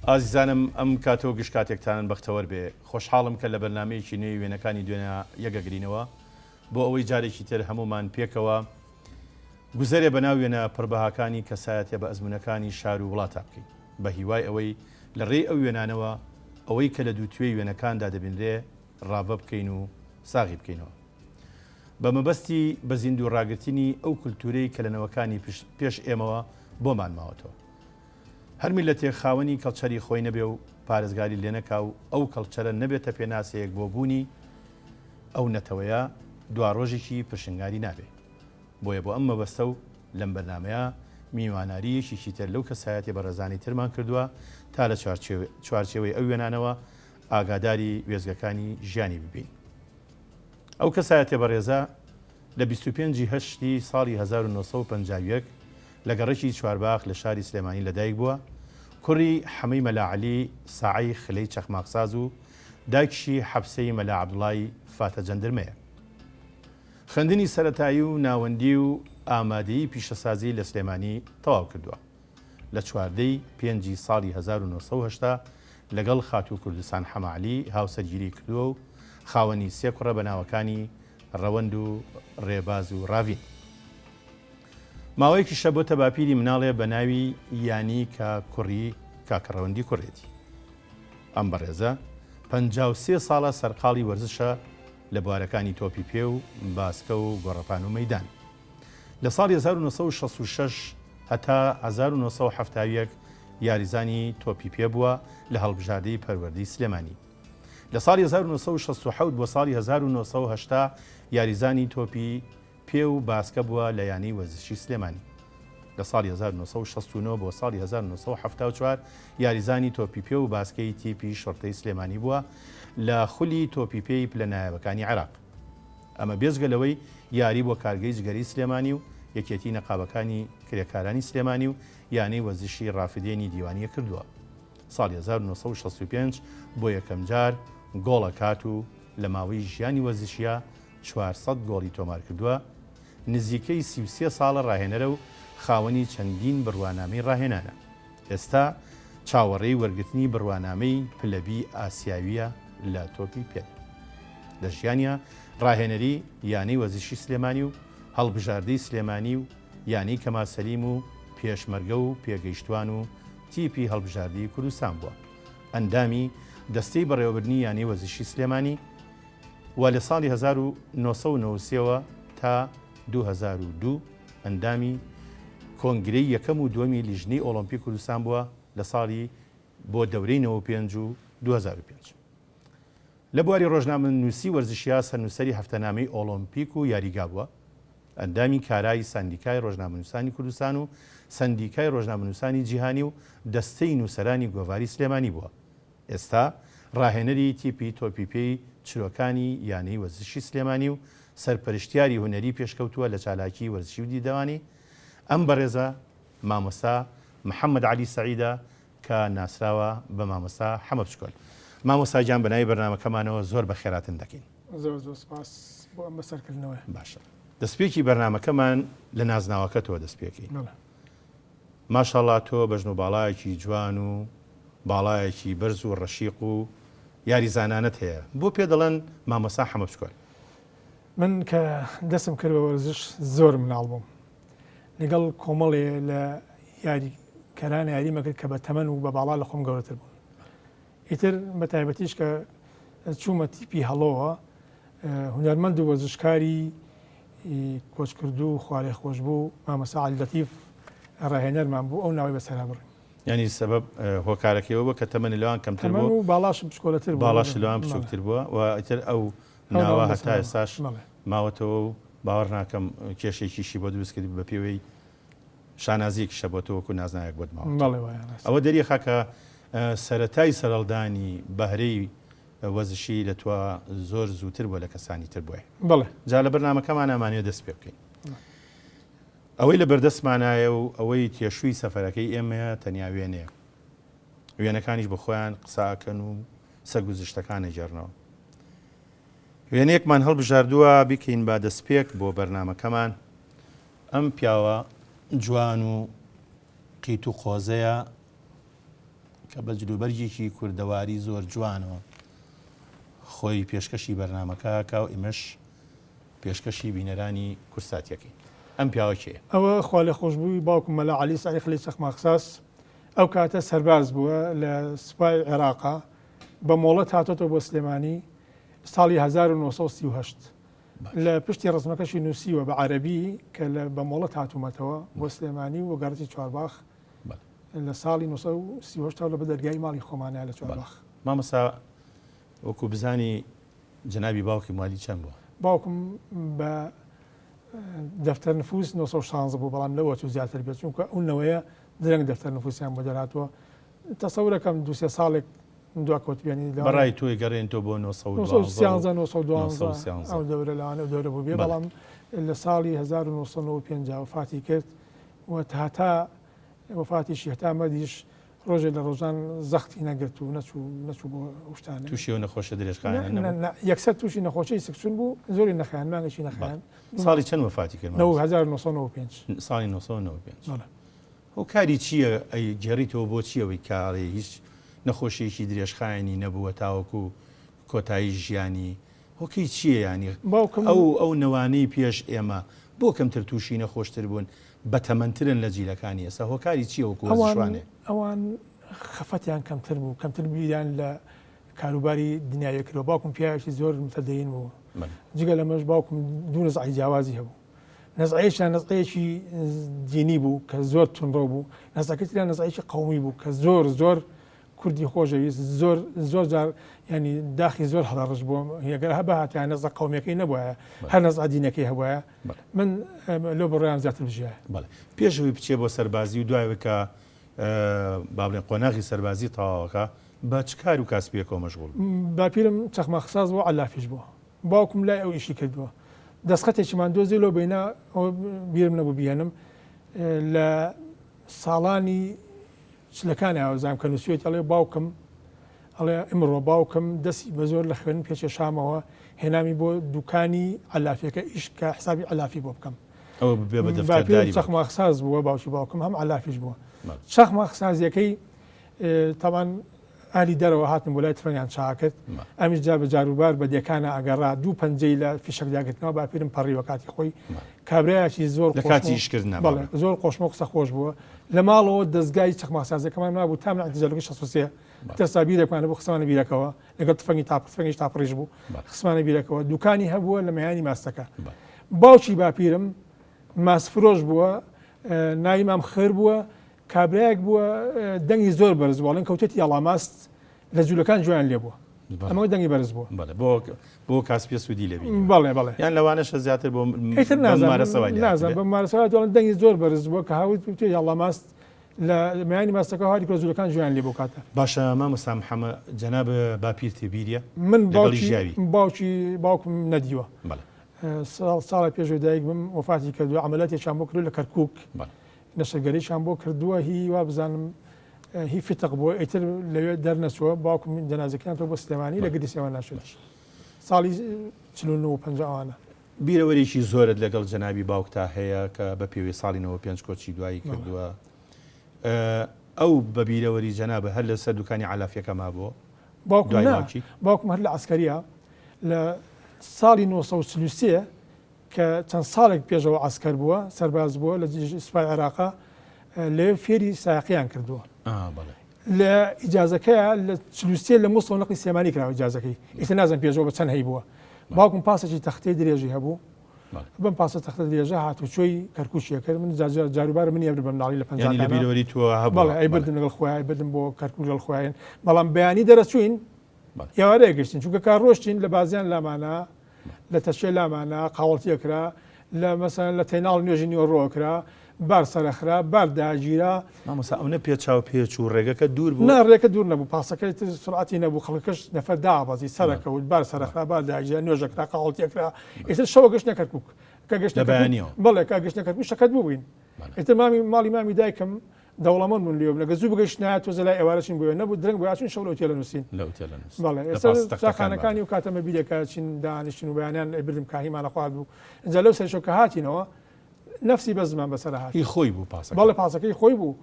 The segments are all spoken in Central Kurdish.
ئازیزانم ئەم کاتە و گشت کاتێکتان بەختەوەر بێ. خۆشحاڵم کە لە بەرنامەیەکی نوێی وێنەکانی دوێنێ یەکەگرینەوە بۆ ئەوەی جارێکی تر هەموومان پێکەوە گوزەرێ بەناو وێنە پڕبەهاکانی کەسایەتیە بە ئەزموونەکانی شار و وڵاتا بکەین بە هیوای ئەوەی لە ڕێی ئەو وێنانەوە ئەوەی کە لە دووتوێی وێنەکاندا دەبینرێ ڕاڤە بکەین و ساغی بکەینەوە بە مەبەستی بە زیندوو ڕاگرتنی ئەو کولتوورەی کە لە نەوەکانی پێش ئێمەوە بۆمان ماوەتەوە. هەر میللەتێک خاوەنی کەڵچەری خۆی نەبێ و پارێزگاری لێ نەکا و ئەو کەڵچەرە نەبێتە پێناسەیەک بۆ بوونی ئەو نەتەوەیە، دواڕۆژێکی پرشنگاری نابێ. بۆیە بۆ ئەم مەبەستە و لەم بەرنامەیە میواناری یەکێکی تر لەو کەسایەتیە بەڕێزانەی ترمان کردووە تا لە چوارچێوەی ئەو وێنانەوە ئاگاداری وێستگەکانی ژیانی ببین. ئەو کەسایەتیە بەڕێزە لە 25 ی هەشتی ساڵی 1951 لە گەڕەکی چوارباخ لە شاری سلێمانی لەدایک بووە، کوڕی حەمەی مەلا عەلی ساعەی خلەی چەخماخساز و دایکشی حەپسەی مەلا عەبدوڵای فاتە جەندرمەیە. خوێندنی سەرەتایی و ناوەندی و ئامادەیی پیشەسازی لە سلێمانی تەواو کردووە. لە 14 ی پێنجی ساڵی 1980 لەگەڵ خاتوو کوردستان حەمەعەلی هاوسەرگیری کردووە و خاوەنی سێ کوڕە بە ناوەکانی ڕەوەند و ڕێباز و ڕاڤین. ماوەیەکیشە بۆتە باپیری مناڵێ بە ناوی یانی کە کوڕی کاکە ڕەوەندی کوڕێتی. ئەم بەڕێزە 53 ساڵە سەرقاڵی وەرزشە لە بوارەکانی تۆپی پێ و باسکە و گۆڕەپان و مەیدان. لە ساڵی 1966 هەتا 1971 یاریزانی تۆپی پێ بووە لە هەڵبژاردەی پەروەردەی سلێمانی. لە ساڵی 1967 بۆ ساڵی 1980 یاریزانی تۆپی پێ و باسکە بووە لە یانەی وەرزشی سلێمانی. لە ساڵی 1969 بۆ ساڵی 1974 یاریزانی تۆپی پێ و باسکەی تیپی شوڕتەی سلێمانی بووە لە خولی تۆپی پێی پلە نایابەکانی عێراق. ئەمە بێجگە لەوەی یاری بۆ کارگەی جگەرەی سلێمانی و یەکێتی نەقابەکانی کرێکارانی سلێمانی و یانەی وەرزشی ڕافدێنی دیوانیە کردووە. ساڵی 1965 بۆ یەکەمجار گۆڵ ئەکات و لە ماوەی ژیانی وەرزشییا 400 گۆڵی تۆمارکردووە، نزیکەی 33 ساڵە ڕاهێنەرە و خاوەنی چەندین بڕوانامەی ڕاهێنانە. ئێستا چاوەڕێی وەرگرتنی بڕوانامەی پلە بی ئاسیاوییە لە تۆپی پێ. لە ژیانیا ڕاهێنەری یانەی وەرزشی سلێمانی و هەڵبژاردەی سلێمانی و یانەی کەمال سەلیم و پێشمەرگە و پێگەیشتوان و تیپی هەڵبژاردەی کوردستان بووە. ئەندامی دەستەی بەڕێوەبردنی یانەی وەرزشی سلێمانی و لە ساڵی 1993 وە تا 2002 ئەندامی کۆنگرەی یەکەم و دووەمی لیژنەی ئۆڵۆمپی کوردستان بووە لە ساڵی بۆ دەورەی 95 و 2005. لە بواری ڕۆژنامەنووسی وەرزشیا سەرنووسەری هەفتەنامەی ئۆڵۆمپیک و یاریگا بووە. ئەندامی کارای سەندیکای ڕۆژنامەنووسانی کوردستان و سەندیکای ڕۆژنامەنووسانی جیهانی و دەستەی نووسەرانی گۆڤاری سلێمانی بووە. ئێستا ڕاهێنەری تیپی تۆپی پێی چرۆکانی یانەی وەرزشی سلێمانی و سەرپەرشتیاری هونەری پێشکەوتووە لە چالاکیی وەرزشی و دیدەوانی ئەم بەڕێزە مامۆستا محەمەد عەلی سەعیدە کە ناسراوە بە مامۆستا حەمە بچکۆل. مامۆستا گیان بە ناوی بەرنامەکەمانەوە زۆر بەخێراتن دەکەین. زۆر زۆر سپاس بۆ ئەم بەسەرکردنەوەیە. باشە دەستپێکی بەرنامەکەمان لە نازناوەکەتەوە دەست پێکەین. بەڵێ. ماشاءاللە تۆ بەژن و باڵایەکی جوان و باڵایەکی بەرز و ڕەشیق و یاریزانانەت هەیە بۆ پێ دەڵێن مامۆستا حەمە بچکۆل؟ من کە دەستم کرد بە وەرزش زۆر مناڵ بووم لەگەڵ کۆمەڵێ لە یاریکەران یاریمە کرد کە بە تەمەن و بە باڵا لە خۆم گەورەتر بوون ئیتر بە تایبەتیش کە چوومە تیپی هەڵۆوە هونەرمەند و وەرزشکاری کۆچکردوو خوالێخۆشبوو مامۆستا عەلی لەتیف ڕاهێنەرمان بوو ئەو ناوەی بەسەرا بڕیم. یانی سەبەب هۆکارەکەی ئەوە بووە کە تەمەنی لەوان کەمتر بووە تەمەن و باڵاشم بچکۆلەتر بووە باڵاشی لەوان بچووکتر بووە و ئیتر ئەو ناوە هەتا ئێستاش ماوەتەوە و باوەڕ ناکەم کێشێکیشی بۆ دروست کرد بە پێوەی شانازیەکیشە بۆ تۆ وەکو نازناوێک بۆت ماوەتەوە. بەڵێ وایە ڕاستە. ئەوە دەریخا کە سەرەتای سەرهەڵدانی بەهرەی وەرزشی لە تۆ زۆر زووتر بووە لە کەسانی تر بۆیە. بەڵێ. جا لە بەرنامەکەمان ئەمانەوێت دەست پێ بکەین. ئەوەی لە بەردەستمانایە و ئەوەی تێشووی سەفەرەکەی ئێمەیە تەنیا وێنەیە. وێنەکانیش بە خۆیان قسە ئەکەن و سەرگوزشتەکان ئەگێڕنەوە. وێنەیەکمان هەڵبژاردووە بیکەین بە دەستپێک بۆ بەرنامەکەمان. ئەم پیاوە جوان و قیت و قۆزەیە. کە بە جلوبەرگێکی کوردەواری زۆر جوانەوە خۆی پێشکەشی بەرنامەکە ئەکا و ئێمەش پێشکەشی بینەرانی کورساتیەکەین. ئەم پیاوە کێیە؟ ئەوە خوالێخۆشبووی باوکم مەلا عەلی سەعید خەلیل چەخماخساز ئەو کاتە سەرباز بووە لە سوپای عێراقا بە مۆڵەت هاتۆتەوە بۆ سلێمانی ساڵی 1938 لە پشتی ڕزمەکەشی نووسیوە بە عەرەبی کە لە بە مۆڵەت هاتوومەتەوە بۆ سلێمانی و گەڕەکی چوارباخ لە ساڵی 1938 لە بە دەرگای ماڵی خۆمانە لە چوارباخ. مامۆستا وەکو بزانی جەنابی باوکی موالی چەند بووە؟ باوکم بە دەفتەر نفوس 916 بوو بەڵام لەوە چوو زیاتر بێت چونکە ئەو نەوەیە درەنگ دەفتەر نفوسیان بۆ دەرهاتووە تەسەورەکەم دوو سێ ساڵێک دواکەوت بێنی لە بەڕای تۆی گەڕێن تۆ بۆ 912 912 ئەو دەورە لەوانە ئەو دەورە بوو بێ بەڵام لە ساڵی 1995 وفاتی کرد و هەتا وەفاتیشی هەتا مەردیش ڕۆژێ لە ڕۆژان زەختی نەگرت و نەچوو نەچوو بۆ ئەو شتانە. تووشی ئەو نەخۆشە درێژخایەنە نەبوو؟ نا نا یەکسەر تووشی نەخۆشیی سکچوون بوو، زۆری نەخایاند، مانگێکی نەخایاند. ساڵی چەند وەفاتی کرد مامۆستا؟ 1995. ساڵی 1995. بەڵێ. هۆکاری چییە ئەی گێڕیتەوە بۆ چی ئەوەی کە ئەڵێی هیچ نەخۆشییەکی درێژخایەنی نەبووە تاوەکو کۆتایی ژیانی هۆکەی چییە یانی باوکم ئەو ئەو نەوانەی پێش ئێمە بۆ کەمتر تووشی نەخۆشتر بوون بەتەمەنترن لە جیلەکانی ئێستا هۆکاری چییە وەکو ئەوان وەرزشوانێ؟ ئەوان خەفەتیان کەمتر بوو کەمتر بیریان لە کاروباری دنیاوی کردەوە باوکم پیاوێکی زۆر متەدەین بوو بەڵێ. جگە لەمەش باوکم دوو نەزعی جیاوازی هەبوو نەزعەیەکیان نەزعەیەکی دینی بوو کە زۆر توندڕەو بوو نەزعەکەی تریان نەزعەیەکی قەومی بوو کە زۆر زۆر کوردی خۆشەویست زۆر زۆر جار ینی داخی زۆر هەڵەڕژ بووم ئەگەر هەبهاتیان نەزە قومیەکەی نەبووایە هەر نەزع دینەکەی هەبووایە من لەو بڕیان زیاتر بژیایە. بەڵێ پێش ئەوەی بچێ بۆ سەربازی و دوای کە با بڵێن قۆناغی سەربازی تەواوەکە بە چ کار و کاسپیەکەوە مەشغوڵ بوو؟ باپیرم چەخماخساز بوو عەلافیش بووە باوکم لای ئەو ئیشی کردووە دەستخەتێکیمان دۆزی لەو بەینا بیرم نەبوو بیهێنم لە ساڵانی چلەکانی ئاوەزام کە نووسیویەتی ئەڵێ باوکم ئەڵێ ئمڕۆ باوکم دەستی بە زۆر لە خوێندن پێکێشامەوە هێنامی بۆ دوکانی عەلافیەکە ئیش کە حسابی عەلافی بۆ بکەم. ئەوە ببێ بە باپیرم دەفتەرداری باوکی. چەخماخساز بووە باوکی باوکم هەم عەلافیش بووە. بەڵێ. چەخماخسازیەکەی تەبعەن ئالی دەرەوە هاتن بۆ لای تفەنگیان چاکرد ئەمیش جا بە جاروبار بە دێکانە ئەگەڕا دوو پەنجەی لە فیشەک داگرتنەوە باپیرم پەڕیوە کاتی خۆی کابرایەکی زۆر لە کاتی ئیشکردنا بەڵێ زۆر قۆشمە قسە خۆش بووە لە ماڵەوە دەستگای چەخماسازەکەمان مابوو تا من ئەتیجارەکەی 63 ترسا بیرێکمان بوو خسمانە بیرەکەوە لەگەڵ تفەنگی تاپ تفەنگیش تاپڕیش بوو خسمانە بیرەکەوە دوکانی هەبووە لە مەیانی ماستەکە باوکی باپیرم ماسفرۆش بووە ناوی مام خێر بووە کابرایەک بووە دەنگی زۆر بەرز بوو ئەڵێن کەوتێتی یاڵاماست لە جوولەکان گوێیان لێ بووە ئەمە دەنگی بەرز بووە بەڵێ بۆ بۆ کاسپیە سوودی لێ بینیوە بەڵێ بەڵێ یان لەوانەشە زیاتر بۆ ئیتر نازانم مارەسەوای لێ نازانم بە مارەسەوای دەڵێن دەنگی زۆر بەرز بووە کە هاوت وتێ یاڵاماست لە میانی ماستەکە هاری کە جوولەکان گوێیان لێ بوو کاتە باشە مامۆستا محەممەد جەناب باپیرتی بیریە من لەگەڵی باوکی ژیاوی باوکی باوکم نەدیوە بەڵێ ساڵ ساڵە پێش دایک بم وەفاتی کردووە عەمەلاتێکیان بۆ کردووە لە کەرکووک بەڵێ نەشتەرگەریشیان بۆ کردووە هی وابزانم هی فتق بووە ئیتر لەوێ دەرنەچووە باوکم جەنازەکەیان تۆ بۆ سلێمانی لە گردی سلێمان ناشێت ساڵی 49 و 50 ئەوانە. بیرەوەریی زۆرت لەگەڵ جەنابی باوکتا هەیە کە بە پێوەی ساڵی 95 کۆچی دوایی کردووە ئەو بە بیرەوەری جەنابت هەر لەسەر دوکانی عەلافیەکە مابووە؟ باوکم دوای نا باوکی؟ باوکم هەر لە عەسکەریە لە ساڵی 943 کە چەند ساڵێک پێشەوە عەسکەر بووە، سەرباز بووە لە سوپای عێراقا، لەوێ فێری سایەقییان کردووە. لە ئیجازەکەیا لە 43 لە موسڵەوە نەقلی سلێمانی کراوە ئیجازەکەی. ئیتر نازانم پێشەوە بە چەند هەیبووە. باوکم پاسێکی تەختەی درێژی هەبوو. بەم پاسە تەختە درێژە هاتوچۆی کەرکووکی ئەکرد. من جاروبار منی ئەبرد بە مناڵی لە یانی لە پەنجاکانا. بیرەوەری تۆ هەبووە؟ بەڵێ ئەیبردم لەگەڵ خۆیا، ئەیبردم بۆ کەرکووک لەگەڵ خۆیان. بەڵام بەیانی دەرەچووین، ئێوارەیە گەشتین. چونکە کە ڕۆشتین لە بازیان لامانە لە تەشێ لامانە قاوەڵتی ئەکرا، لە مەسەلەن لە تەیناڵ نوێژی نیوەڕۆ ئەکرا، بار سەرەخرا، بار داگیرا. مامۆستا ئەونە پێچاو پێچ و ڕێگەکە دوور بوو؟ نا ڕێگەکە دوور نەبوو، پاسەکە ئیتر سورعەتی نەبوو، خەڵکەکەش نەفەر دابەزی، سەرەکەوت، بار سەرەخرا، بار داگیرا، نوێژ ئەکرا، قاوەڵتی ئەکرا، ئیتر شەوە گەشتنە کەرکووک. کە گەشتنە لە کەرکووک، بەیانیەوە؟ بەڵێ کە گەشتنە کەرکووک شەکەت بووبووین. ئیتر مامی ماڵی مامی دایکم دەوڵەمەند بوون لێوە بن، گەر زوو بگەیشتنایە تۆزێ لای ئێوارە چوین بۆ وێ نەبوو، درەنگ بوو ئەچوین شەو لە ئوتێلە نووستین. لە ئوتێلە نووستن. بەڵێ لە ئێستا پاس تەختەکان چاخانەکانی بابێ. ئەو کاتەمە بیرێکە چین دانیشتین و بەیانیان ئەیبردم کاهیمان ئەخوارد و ئینجا لەو سەریشەوە کە هاتینەوە. نەفسی بەزمان بەسەر هات. هی خۆی بوو پاسەکە؟ بەڵێ پاسەکەی خۆی بوو.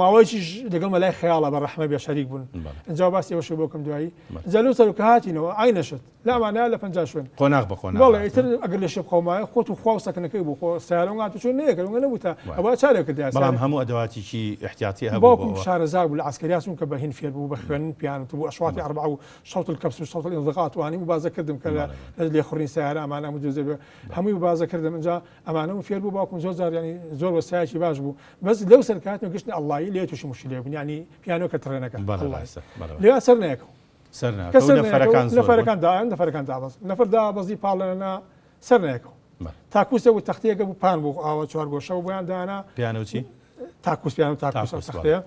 ماوەیەکیش لەگەڵ مەلای خەیاڵە بە ڕەحمە بێ شەریک بوون. ئینجا باسی ئەوەشی بۆ کەم دوایی. ئینجا لەو سەر کە هاتینەوە عەینەشت لامانە لە 50 شوێن. قۆناغ بە قۆناغ. بەڵێ ئیتر ئەگەر لە شێ بخەومایە خۆت و خوا و سەکنەکەی بوو خۆ سەیارە هات و چۆن نەیەکرد وەنگە نەبوو تا ئەوە چارێک کردایە. بەڵام هەموو ئەدەواتێکی ئیحتیاتی هەبوو. باوکم شارەزا بوو لە عەسکەریا چونکە بە هین فێر بوو بە خوێندن پیان بوو ئەشواتی ئەربعە و شەوت الکەبس و شەوت الانضغاط وانی موبازە کردم کە لە لێخوڕین سەیارە ئەمانە هەموو دروست دەبێ هەمووی موبازە کردم ئینجا ئەمانەم فێر بوو باوکم زۆر جار یانی زۆر وەستایەکی باش بوو بەس لەو سەر کاتم گشتن ئەڵڵایی لێ تووشی مشکلێ بوون یانی پیانۆ کە تڕێنەکە ئەڵڵای لێ سەر نەیەکەوە سەر ناکەوە نەفەرەکان زۆر نەفەرەکان دا نەفەرەکان دابەز نەفەر دابەزی پاڵێنە سەر نەیەکەوە تاکوسە و تەختەیەکە بوو پان بوو ئاوە چوار گۆشە و بۆیان دانا پیانۆ چی تاکوس پیانۆ تاکوس تەختەیە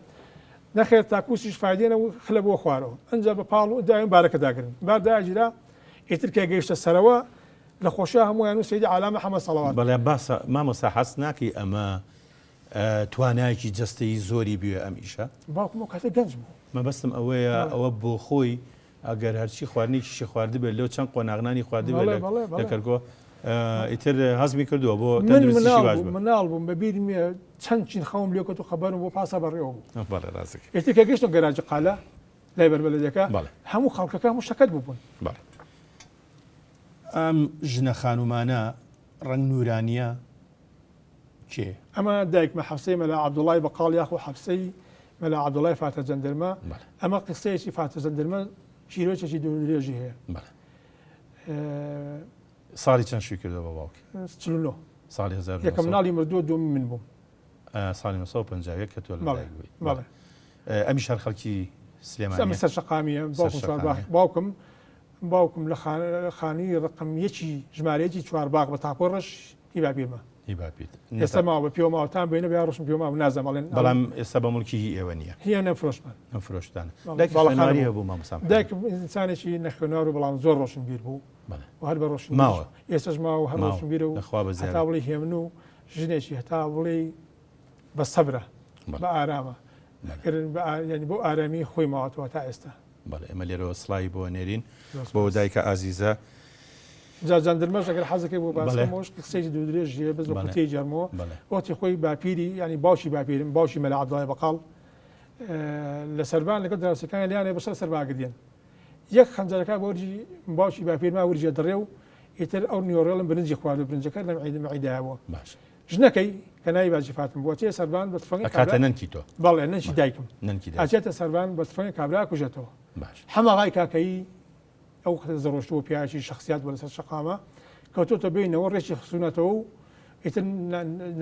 نەخێر تاکوسیش فایدەی نەبوو خلە بۆ خوارەوە ئەنجا بە پاڵ و دایم بارەکە داگرن بار داگیرا ئیتر کە گەیشتە سەرەوە لە خۆشیا هەموویان و سەیدی عالا محەمەد سەڵەوات. بەڵێ باسە مامۆستا حەز ناکەی ئەمە توانایەکی جەستەیی زۆری بوێ ئەم ئیشە؟ باوکم ئەو کاتە گەنج بوو. مەبەستم ئەوەیە ئەوە بۆ خۆی ئەگەر هەرچی خواردنێکیشی خواردبێت لەو چەند قۆناغ نانی خواردبێت لە کەرکۆ ئیتر هەزمی کردووە بۆ تەندروستیشی باش بوو. مناڵ بووم بە بیرم چەند چین خەوم لێکەوت و خەبەرم بۆ پاسە بەڕێوە بوو. بەڵێ ڕاستەکەی. ئیتر کە گەیشتم گەراجی قالە لای بەربەلەدیەکە هەموو خەڵکەکە هەموو شەکەت بووبوون. بەڵێ. ئەم ژنە خانومانە ڕەنگ نورانیە کێیە؟ ئەمە دایکمە حەفسەی مەلا عەبدوڵای بەقاڵ یاخو حەفسەی مەلا عەبدوڵای فاتە جەندرمە ئەمە قسەیەکی فاتە جەندرمە چیرۆکێکی دوور درێژی هەیە. ساڵی چەند شووی کردووە بە باوکی؟ 49 ساڵی 1900 یەکەم مناڵی مردووە دووەمی من بووم. ساڵی 1951 کە تۆ لەدایک بووی. بەڵێ. ئەمیش هەر خەڵکی سلێمانییە؟ ئەمە سەر شەقامییە باوکم چوارباخ باوکم باوکم لە خانووی ڕقم یەکی ژمارە یەکی چوارباغ بە تاپۆی ڕەش هی باپیرمە. هی باپیرت. ئێستا ماوە بە پێوە ماوە تام بینە بە ڕۆشم پێوە ماوە نازانم ئەڵێن. بەڵام ئێستا بە مڵکی هی ئێوە نییە. هی نەفرۆشمان. نەفرۆشتانە. دایک خوێنەواری هەبوو مامۆستا محەممەد؟ دایکم ئینسانێکی نەخوێنەوار و بەڵام زۆر ڕۆشنبیر بوو. و هەر بە ڕۆشنبیر. ماوە. ئێستاش ماوە و هەر ڕۆشنبیرە و هەتا بڵێی هێمن و ژنێکی هەتا بڵێی بە سەبرە بە ئارامە. یانی بۆ ئارامی خۆی ماوەتەوە تا ئێستا. بەڵێ ئێمە لێرەوە سڵاوی بۆ ئەنێرین بۆ دایکە ئازیزە. جا جەندرمەش ئەگەر حەزەکەی بۆ باس بکەم ئەوەش قسەیەکی دوور درێژ هەیە بەس بە کورتەی گێڕمەوە وەختی خۆی باپیری یانی باوکی باپیرم باوکی مەلا عەبدوڵای بەقاڵ لە سەربان لەگەڵ دراوسێکانی لیانێ بەسەر سەرباگردێن یەک خەنجەرەکە بۆ ورجی باوکی باپیرما ورجێ دڕێ و ئیتر ئەو نیۆڕێڵم برنجی خوارد و برنجەکە لەم عیدم عیدایە بووە باش ژنەکەی کە ناوی باجی فاتم بووە چێ سەربان بە تفەنگی ئەکاتە نەنکی تۆ بەڵێ نەنکی دایکم نەنکی دایکم ئەچێتە سەربان بە تفەنگی کابرا کوژێتەوە باش حەمەغای کاکەیی ئەو وەختە زەڕۆشتووە پیاوێکی شەخسیات بووە لەسەر شەقامە کەوتۆتە بینەوە ڕێکی خسوونەتەوە و ئیتر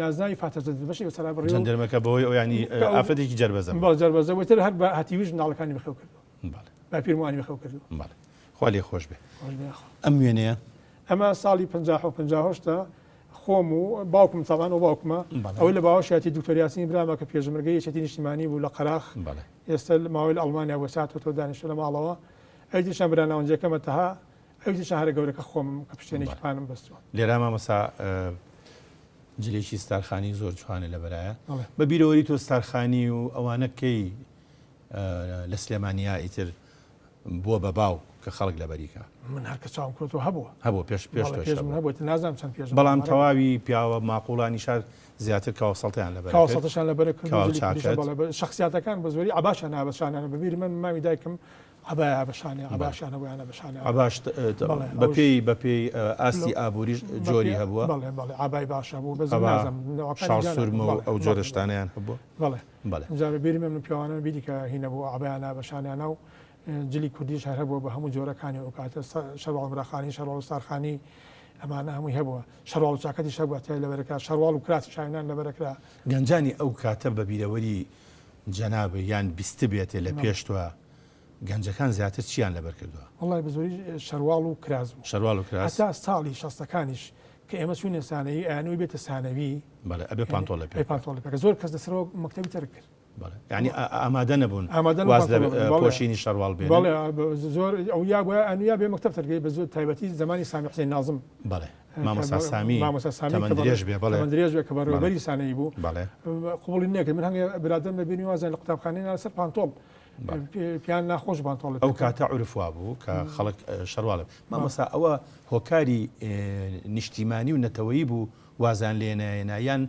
نازناوی فاتە جەندرمەشی بەسەرا بڕی و جەندرمەکە بەوەی ئەو یانی ئافرەتێکی جەربەزە بەڵێ جەربەزە بوو ئیتر هەر بە هەتیویش منداڵەکانی بەخێو کردووە بەڵێ باپیرم وانی بەخێو کردووە بەڵێ خوا لێ خۆش بێ ئەم وێنەیە ئەمە ساڵی 57 58 خۆم و باوکم تەبان و باوکمە ئەوەی لە باوەشیاتی دکتۆر یاسینی برامە کە پێشمەرگەی یەکێتی نیشتیمانی بوو لە قەراخ ئێستا ماوەی لە ئەڵمانیا بووە ساتەوە دانیشتووە لە ماڵەوە ئەوی دیشان برا ناونجەکەمە تەها ئەوی دیشان هەرە گەورەکە خۆمم کە پشتێنێکی پانم بەستووە. لێرە مامۆستا جلێکی ستارخانی زۆر جوانە لە بەرایە بە بیرەوەری تۆ ستارخانی و ئەوانە کەی لە سلێمانیا ئیتر بووە بە باو کە خەڵک لەبەری کا؟ من هەر کە چاوم کەوتەوە هەبووە. هەبووە پێش پێش تۆش پێش من هەبووە نازانم چەند پێش بەڵام تەواوی پیاوە ماقوڵانی شار زیاتر کاوە سەڵتەیان لەبەر کاوە سەڵتەشان لەبەر کرد کاوە چاکەت شخصیاتەکان بە زۆری عەباشیان نا بە شانیان بە بیر من مامی دایکم عەبایا بە شانێ عەباشیان هەبوو یان بە شانێ عەباش بەپێی بەپێی ئاستی ئابووریش جۆری هەبووە بەڵێ بەڵێ عەبای باش هەبوو بەس نازانم شاڵ سوورمە و ئەو جۆرە شتانەیان هەبووە بەڵێ بەڵێ ئینجا بە بیرم من پیاوانە بیری کە هینە بوو عەبایان نا بە شانیانا و جلی کوردیش هەر هەبووە بە هەموو جۆرەکانی ئەو کاتە شەرواڵ مراخانی شەرواڵ و ستارخانی ئەمانە هەمووی هەبووە شەرواڵ و چاکەتیش هەبووە تای لەبەرەکرا شەرواڵ و کراسی شاوینان لەبەرەکرا. گەنجانی ئەو کاتە بە بیرەوەری جەنابت یان بیستبێتێ لە پێش تۆ گەنجەکان زیاتر چیان لەبەر کردووە؟ وەڵای بە زۆری شەرواڵ و کراس بوو. شەرواڵ و کراس. هەتا ساڵی شەستەکانیش کە ئێمە چووینە سانەوی ئەیانوت بێتە سانەوی. بەڵێ ئەبێ پانتۆڵ لە پێ. ئەبێ پانتۆڵ لە پێ. زۆر کەس لەسەرەوە مەکتەبی تەرک کرد. بەڵێ یانی ئامادە نەبوون واز لە پۆشینی شەرواڵ بێنن. بەڵێ زۆر ئەو یا بۆیە ئەنو یا بێ مەکتەب تەرک بە زۆر تایبەتی زمانی سامی حسین نازم. بەڵێ مامۆستا سامی مامۆستا سامی تەمەن درێژ بێ بەڵێ تەمەن درێژ بێ کە بەڕێوەبەری سانەیی بوو. بەڵێ قبوڵی نەکرد من هەنگێ برادەرم لە بینی وازیان لە قوتابخانەی نا لەسەر پانتۆڵ پیان ناخۆش پانتۆڵ ئەو کاتە عورف وابوو کە خەڵک شەرواڵ مامۆستا ئەوە هۆکاری نیشتیمانی و نەتەوەیی بوو. وازیان لێ نەهێنا یان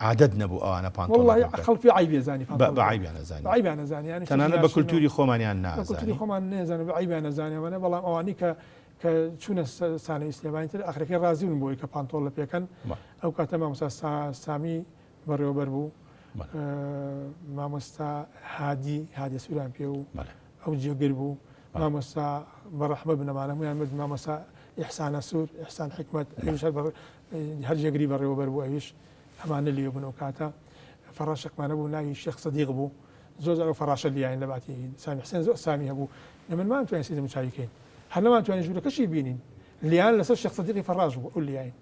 عادەت نەبوو ئەوانە پانتۆڵ وەڵڵاهی خەڵک پێ عەیبی ئەزانی پانتۆڵ بە عەیبیان ئەزانی بە عەیبیان ئەزانی یانی تەنانەت بە کولتوری خۆمانیان نازانی بە کولتوری خۆمان نەزانن بە عەیبیان ئەزانی ئەمانە بەڵام ئەوانەی کە کە چوونە سانەوی سلێمانی تر ئاخرەکەی ڕازی بوون بۆی کە پانتۆڵ لە پێکەن ئەو کاتە مامۆستا سامی بەڕێوەبەر بوو مامۆستا هادی هادی سووران پێ و ئەو جێگر بوو مامۆستا بەڕەحمە بنەمانە هەموویان مرد مامۆستا ئیحسانە سوور ئیحسان حکمت ئەویش هەر هەر جێگری بەڕێوەبەر بوو ئەویش ئەمانە لێ بوون ئەو کاتە فەڕاشێکمانە بوو ناوی شێخ سەدیق بوو زۆر جار ئەو فەڕاشە لیاین لە باتی سامی حسێن زۆر سامی هەبوو لە منمان توانین سیدم چاوی کەین هەر نەمان توانین ژوورەکەشی بینین لیان لەسەر شێخ سەدیقی فەڕاش بوو ئەو لیاین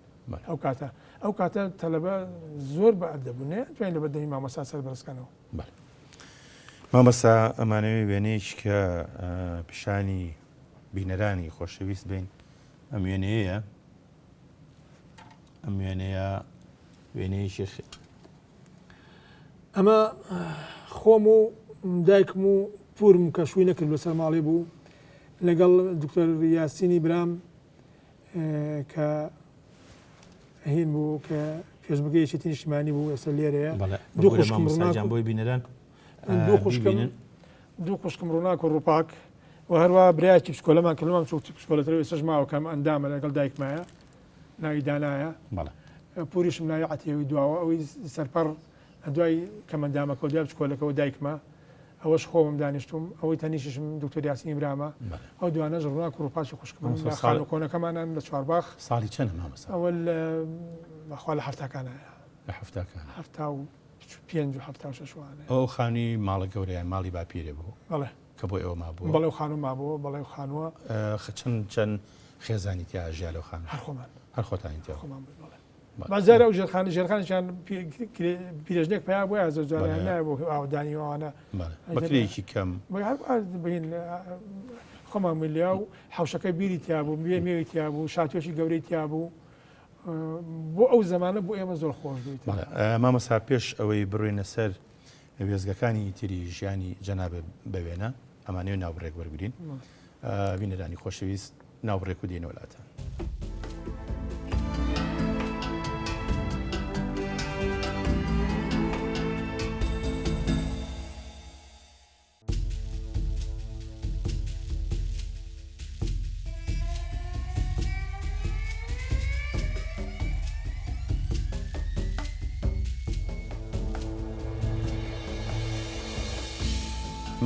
ئەو کاتە ئەو کاتە تەلەبە زۆر بە ئەدەب بوو نەیانتوانی لە بەردەمی مامۆستا سەر بەرزکەنەوە. بەڵێ مامۆستا ئەمانەوێ وێنەیەکی کە پیشانی بینەرانی خۆشەویست بین ئەم وێنەیە ئەم وێنەیە وێنەیەکی ئەمە خۆم و دایکم و پورم کە شووی نەکرد لەسەر ماڵی بوو لەگەڵ دکتۆر یاسینی برام کە هین بوو کە پێشمەرگەی یەکێتی نیشتیمانی بوو ئێستا لێرەیە دوو خوشکم ڕووناک بۆی بینەران دوو خوشکم دوو خوشکم ڕووناک و ڕووپاک و هەروە برایەکی بچکۆلەمان کە لەمان چوو بچکۆلەتر ئێستاش ماوە کەم ئەندامە لەگەڵ دایکمایە ناوی دانایە پوریشم ناوی عەتیەوی دواوە ئەوەی سەرپەڕ دوای کەمەندامەکەەوە دوای بچکۆلەکەەوە دایکمە ئەوەش خۆمم دانیشتوم ئەوەی تەنیشتیشم دکتۆر یاسینی برامە ئەو دوانەش ڕووناک و ڕووپاکی خوشکمن لە خانوو کۆنەکەمانان لە چوارباخ. ساڵی چەنە مامۆستا؟ ئەوە لە بەخوا لە حەفتاکانایە. لە حەفتاکان. 75 و 76 وانە. ئەو خانووی ماڵە گەورەیان ماڵی باپیرێ بوو؟ بەڵێ. کە بۆ ئێوە مابووە؟ بەڵێ ئەو خانوو مابووە بەڵێ ئەو خانووە. چەند چەند خێزانی تیا ئەژیا لەو خانووە؟ هەر خۆمان. هەر خۆتانی تیا؟ خۆمان بووین بەڵێ. بەس جارێ ئەو ژێرخانە ژێرخانێکیان پیرێژنێک پیا بووە زۆر جاران نایە بۆ ئاودانی ئەوانە بە کرێیەکی کەم بین خۆمان ملیا و حوشەکە بیری تیا بوو بێ مێوی تیا بوو شاتۆشی گەورەی تیا بوو بۆ ئەو زمانە بۆ ئێمە زۆر خۆش بوویت مامۆستا پێش ئەوەی بڕوینە سەر وێزگەکانی تری ژیانی جەنابێ بە وێنە ئەمانەوێ ناوبڕێک وەرگین بینەرانی خۆشەویست ناوبڕێک و دێنەوە لاتان.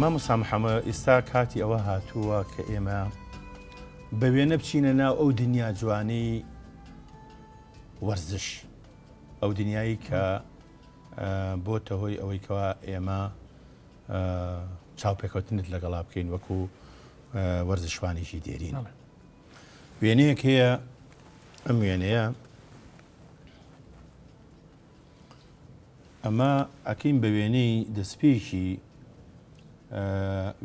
مامۆستا محەممەد ئیستا کاتی ئەوە هاتووە کە ئێمە بە وێنە بچینە ناو ئەو دنیا جوانەی وەرزش ئەو دنیایی کە بۆتە هۆی ئەوەی کەوا ئێمە چاوپێکەوتنت لەگەڵا بکەین وەکو وەرزشوانێکی دێرین وێنەیەک هەیە ئەم وێنەیە ئەمە ئەکەین بە وێنەی دەستپێکی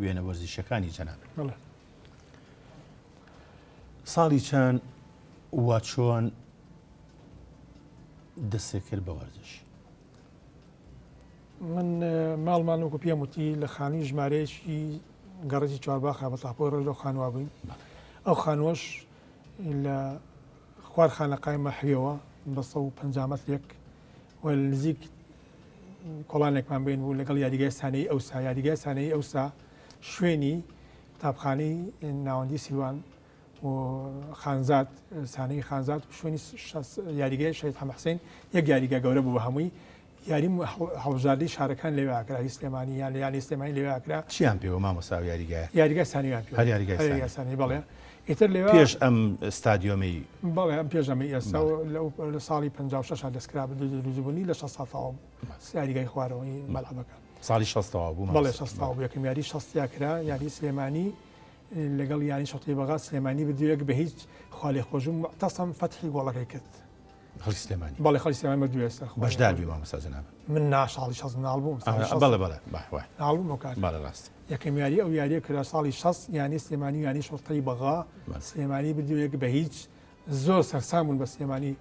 وێنە وەرزشەکانی جەناب ساڵی چەند وا چۆن دەستێ کرد بە وەرزش؟ من ماڵمان وەکو پێم وتی لە خانووی ژمارەیەکی گەڕەکی چوارباخە بە تاپۆی ڕۆژ لەو خانووە بووین ئەو خانووەش لە خوار خانەقای مەحویەوە بە 150 مەترێک و نزیک کۆڵانێکمان بین بوو لەگەڵ یاریگای سانەی ئەوسا یاریگای سانەی ئەوسا شوێنی قوتابخانەی ناوەندی سیروان و خانزاد سانەی خانزاد و شوێنی یاریگای شەهید حەمە حسین یەک یاریگا گەورە بوو بە هەمووی یاری هەڵبژاردەی شارەکان لەوێ ئاکرا هی سلێمانی یان لە یانەی سلێمانی لەوێ ئاکرا. چیان پێوە مامۆستا ئەو یاریگایە؟ یاریگای سانەیان پێوە. هەر یاریگای سانەی. سانەی بەڵێ. ئیتر لەوێ پێش ئەم ستادیۆمەی. بەڵێ ئەم پێش ئەمەی ئێستا لە ساڵی 56 دەست کرا بە دروستبوونی لە 60 ساڵ تەواو بوو یاریگای خوارەوەی مەلعەبەکە. ساڵی 60 تەواو بوو. بەڵێ 60 تەواو بوو یەکەم یاری 60 یا کرا یاری سلێمانی لەگەڵ یانی شەتەی بەغا سلێمانی بردی یەک بە هیچ خوالێخۆشبوو موعتەسەم فەتحی گۆڵەکەی کرد. خەڵکی سلێمانی. بەڵێ خەڵکی سلێمانی مردوو ئێستا. بەشدار بووی مامۆستا جەنابت؟ من نا ساڵی 60 مناڵ بووم. بەڵێ بەڵێ وای. مناڵ بووم ئەو کاتە. بەڵێ ڕاست. یەکەم یاری ئەو یاریە کرا ساڵی 60 یانەی سلێمانی و یانەی شوڕتەی بەغا سلێمانی بردی یەک بە هیچ زۆر سەرسام بوون بە سلێمانی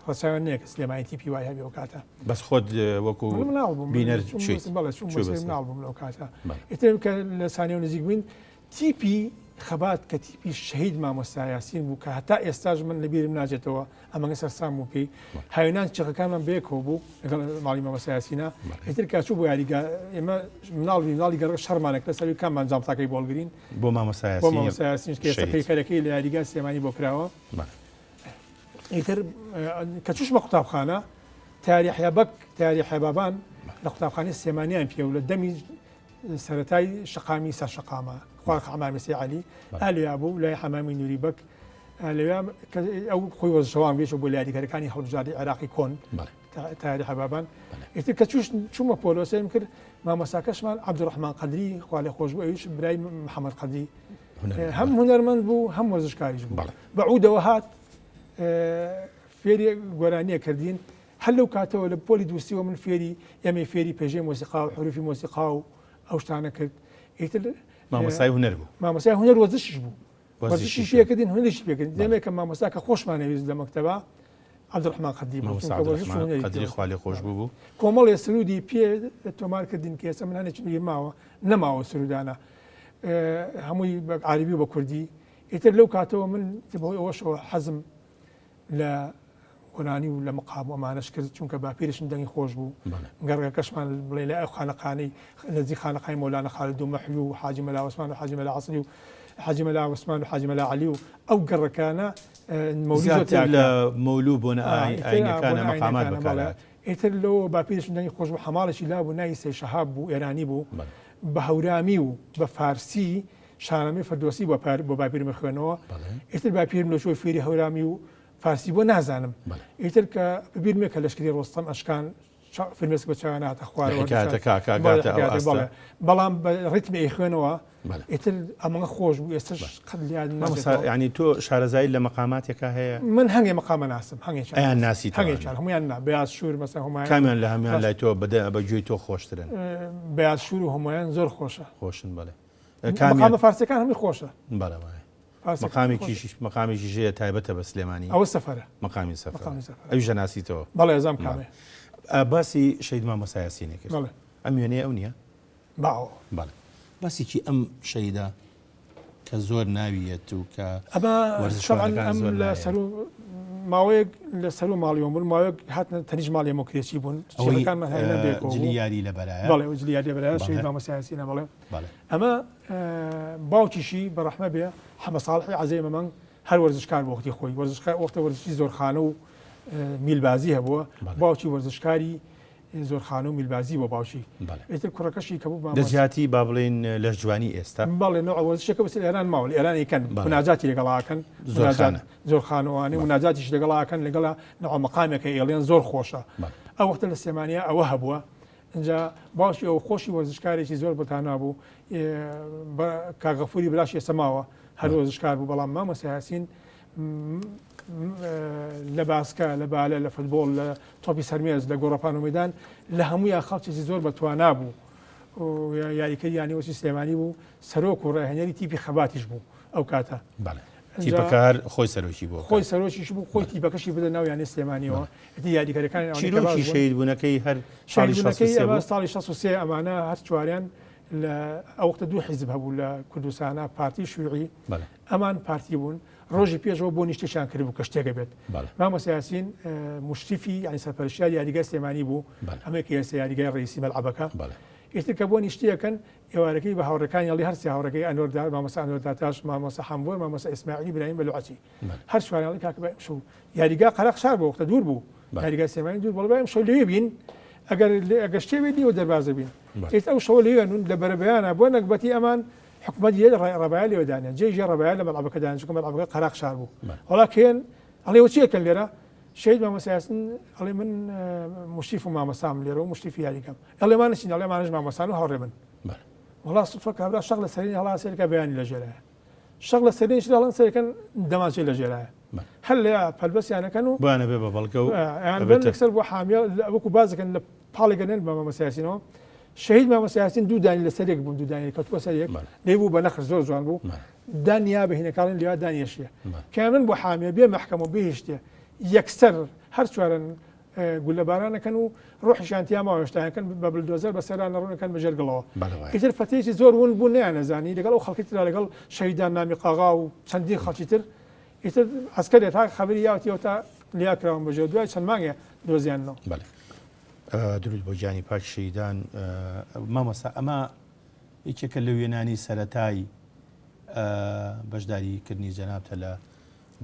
ڕەچاویان نەیە کە سلێمانی تیپی وای هەبێ ئەو کاتە. بەس خۆت وەکو مناڵ بووم بینەر چوویت؟ بەڵێ چووم بۆ سەیر مناڵ بووم لەو کاتە. ئیتر کە لە سانیەوە نزیک بووین تیپی. خەبات کە تیپی شەهید مامۆستا یاسین بوو کە هەتا ئێستاش من لەبیرم ناچێتەوە ئەمەگە سەرسام بوو پێی هاوینان چەقەکانمان بەیەکەوە بوو لەگەڵ ماڵی مامۆستا یاسینە ئیتر کە چوو بۆ یاریگا ئێمە مناڵ بووین مناڵی گەڕەک شەڕمانە کرد لەسەر کاممان جامتاکەی بۆ هەڵگرین بۆ مامۆستا بۆ مامۆستا یاسین کە ئێستا پەیکەرەکەی لە یاریگا سلێمانی بۆ کراوە ئیتر کە چووشمە قوتابخانە تاری حیابەک تاری حیابابان لە قوتابخانەی سلێمانیان پێ و لە دەمی سەرەتای شەقامی سەر شەقامە خوار حەمامی سەی عەلی ئا لەویا بوو لای حەمامی نوری بەگ لەویا ئەو خۆی وەرزشەوان بێش بۆ یاریکەرەکانی هەڵبژاردەی عێراقی کۆن تاری حەبابان ئیتر کە چوش چوومە پۆلۆسێم کرد مامۆساکەشمان عەبدوڕەحمان قەدری خوا لێ خۆش بوو ئەویش برای محەممەد قەدری هەم هونەرمەند بوو هەم وەرزشکاریش بوو بە عودەوە هات فێری گۆرانیە کردین هەر لەو کاتەوە لە پۆلی دووسیەوە من فێری ئێمەی فێری پێژەی مۆسیقا و حروفی مۆسیقا و ئەو شتانە کرد. ئیتر مامۆستای هونەر بوو. مامۆستای هونەر وەرزشیش بوو. وەرزشیش پێکردین هونەریشی پێکردین. دەمێک کە مامۆستا کە خۆشمان نەویست لە مەکتەبا عەبدولڕەحمان قەدری بوو. مامۆستا عەبدولڕەحمان قەدری خوا لێ خۆش بوو بوو. کۆمەڵێ سروودی پێ تۆمار کردین کە ئێستا من هەنێکی بیر ماوە نەماوە سروودانە هەمووی بە عەرەبی و بە کوردی. ئیتر لەو کاتەوە من بەهۆی ئەوەشەوە حەزم لە گۆرانی و لە مقام و ئەمانەش کرد چونکە باپیرشم دەنگی خۆش بوو گەڕەکەشمان بڵێ لە ئەو خانەقانەی نزیک خانەقای مۆلانە خالد و مەحوی و حاجی مەلا عوسمان و حاجی مەلا عەسری و حاجی مەلا عوسمان و حاجی مەلا عەلی و ئەو گەڕەکانە مەولوو زۆر زیاتر لە مەولوو بۆنە ئاینەکانە مقامات بەکارهات. ئیتر لەوە باپیرشم دەنگی خۆش بوو حەماڵێکی لابوو ناوی سەی شەهاب بوو ئێرانی بوو بە هەورامی و بە فارسی شانامەی فردۆسی بۆ بۆ باپیرم خوێنەوە ئیتر باپیرم لە چۆی فێری هەورامی و فارسی بۆ نازانم ئیتر کە ببیرمێ کە لەشکری ڕۆستەم ئەشکان فرمێسک بە چاویان هاتە خوارەوە بەڵام بە ڕیتمی ئەیخوێنەوە ئیتر ئەمە خۆش بوو ئێستش قەت لە ینی تۆ شارەزایی لە مەقاماتێکا هەیە من هەنگێ مەقامە ناسم هەنگێک ئەیان ناسی هەنگێکیان هەمویان نا بەیاز شوور مەسە هەمویان کامیان لە هەمویان لای تۆ بەدە بە گوێی تۆ خۆشترن بەیاز شوور و هەمویان زۆر خۆشە خۆشن بەڵێ مەقامە فارسیەکان هەمووی خۆشە بەڵێ وایە مەقامێکیش مەقامێکیش هەیە تایبەتە بە سلێمانی ئەوە سەفەرە مەقامی سەفەر ئەویش دەناسیتەوە بەڵێ ئەزام کامێ باسی شەهید مامۆستا یاسینی کرد بەڵێ ئەم وێنەیە ئەو نییە باوە بەڵێ باسێکی ئەم شەهیدە کە زۆر ناویەت و کە ئەمە وەرزشوانەکان زۆر لە سەرو ماوەیەک لە سەرو ماڵیەوە بوون ماوەیەک هاتنە تەنیش ماڵی مۆکرێچی بوون چیەکانمان هەر جلی یاری لە بەرایە بەڵێ جلی یاری لە بەرایە شەهید مامۆستا یاسینە بەڵێ ئەمە باوکیشی بە ڕەحمە بێ حەمە ساڵحی عەزەی مەمەنگ هەر وەرزشکار بۆ وەختی خۆی وەرزشکار وەختە وەرزشی زۆرخانە و میلبازی هەبووە باوکی وەرزشکاری زۆرخانە و میلبازی بۆ باوکی ئیتر کوڕەکەشی کە بوو لە جیاتی با بڵێین لەشجوانی ئێستا بەڵێ نوع وەرزشێکە بەس ئێران ماوە لە ئێران ئەیکەن مناجاتی لەگەڵا ئەکەن زۆرخانە زۆرخانەوانەی مناجاتیش لەگەڵا ئەکەن لەگەڵا نوع مەقامێکە ئێڵێن زۆر خۆشە ئەو وەختە لە سلێمانیا ئەوە هەبووە ئینجا باوکی ئەو خۆشی وەرزشکارێکی زۆر بەتانا بوو کاک غەفوری براشی ئێستا ماوە هەر وەرزشکار بوو بەڵام مامۆستا یاسین لە باسکە لە بالە لە فوتبۆڵ لە تۆپی سەرمێز لە گۆڕەپان و مەدان لە هەموویان خەڵکێکی زۆر بە توانا بوو یاریکەری یانەی وەرزشی سلێمانی بوو سەرۆک و ڕاهێنەری تیپی خەباتیش بوو ئەو کاتە تیپەکە هەر خۆی سەرۆکی بوو خۆی سەرۆکیش بوو خۆی تیپەکەشی بدە ناو یانەی سلێمانیەوە ئیتر یاریکەرەکانی ئەوانەی کە باش چیرۆکی بوون شەهیدبوونەکەی هەر ساڵی شەهیدبوونەکەی 63 ئەمە بوو؟ ساڵی 63 ئەمانە هەر چواریان لە ئەو وەختە دوو حیزب هەبوو لە کوردستانا پارتی و شیوعی بەڵێ. ئەمان پارتی بوون ڕۆژی پێشەوە بۆنی شتێکیان کردبوو کە شتێکە بێت بەڵێ. مامۆستا یاسین موشریفی یانی سەرپەرشتیاری یاریگای سلێمانی بوو بەڵێ. ئەمەی کە ئێستا یاریگای ڕئیسی مەلعەبەکە بەڵێ. ئیتر کە بۆنی شتێکەن ئێوارەکەی بە هاوڕێکانی ئەڵی هەر سێ هاوڕێکەی ئەنوەر دا مامۆستا ئەنوەر داتاش مامۆستا حەمبۆر مامۆستا ئیسماعیلی برایم بەلوعەچی هەر چواریان ئەڵێ کاکە با ئەمشەو یاریگا قەراخ شار بوو وەختە دوور بوو یاریگای سلێمانی دوور بوو با ئەمشەو لەوێ بین ئەگەر ئەگەر شتێ بێت لێوە دەرباز بین ئێستا ئەو شەوە لەوێ نون لە بەرەبەیانە بۆ نەگبەتی ئەمان حکومەت یە ڕەبایە لێوە دانێن جێ ژێ ڕەبایە لە مەلعەبەکە دانێن چونکە مەلعەبەکە قەراخ شار بوو وەڵا کێن ئەڵێ وە چیەکەن لێرە شەهید مامۆستا یاسین ئەڵێ من مشریف و مامۆستام لێرە و مشریفی یاریگەم ئەڵێ ما نچین ئەڵێ مانش مامۆستان و هاوڕێ من وەڵا سوتفە کابرا شەق لە سەرین هەڵا سەیرکە بەیانی لە ژێرایە شەق لە سەرین شت هەڵەن سەیرکەن دەمانچەی لە ژێرایە هەر لە پەلبەسیانەکەن و بۆیانە بێ بە بەڵگە و ئەیان بن لەسەر بۆ حامیە وەکو بازەکەن لە پاڵێکەنێن بە مامۆستا یاسینەوە شەهید مامۆستا یاسین دوو دانی لەسەر یەک بوون دوو دانی کەوتووە سەر یەک لێ بوو بە نەخش زۆر جوان بوو دانیا بە هینەکاڵین لێوا دانیشیە کە من بۆ حامیە بێ مەحکەمە و بێ هیچ شتێ یەکسەر هەر چوارن. گوللەباران ئەکەن و ڕۆحیشیان تیا ماوە هێشتا ئەکەن بە بلدۆزەر بەسەرا نەڕۆن ئەکەن بە ژێر گڵەوە. بەڵێ وایە. ئیتر فەتەیەکی زۆر ون بوو نەیانەزانی لەگەڵ ئەو خەڵکی ترا لەگەڵ شەهیدان نامی قاغا و چەندین خەڵکی تر ئیتر عەسکەرێ تا خەبەری یاوەتیەوە تا لیا کراون بە ژێر دوای چەند مانگێ دۆزیاننەوە. بەڵێ. دروود بۆ گیانی پاکی شەهیدان. مامۆستا ئەمە یەکێکە لە وێنانی سەرەتای بەشداری کردنی جەنابتە لە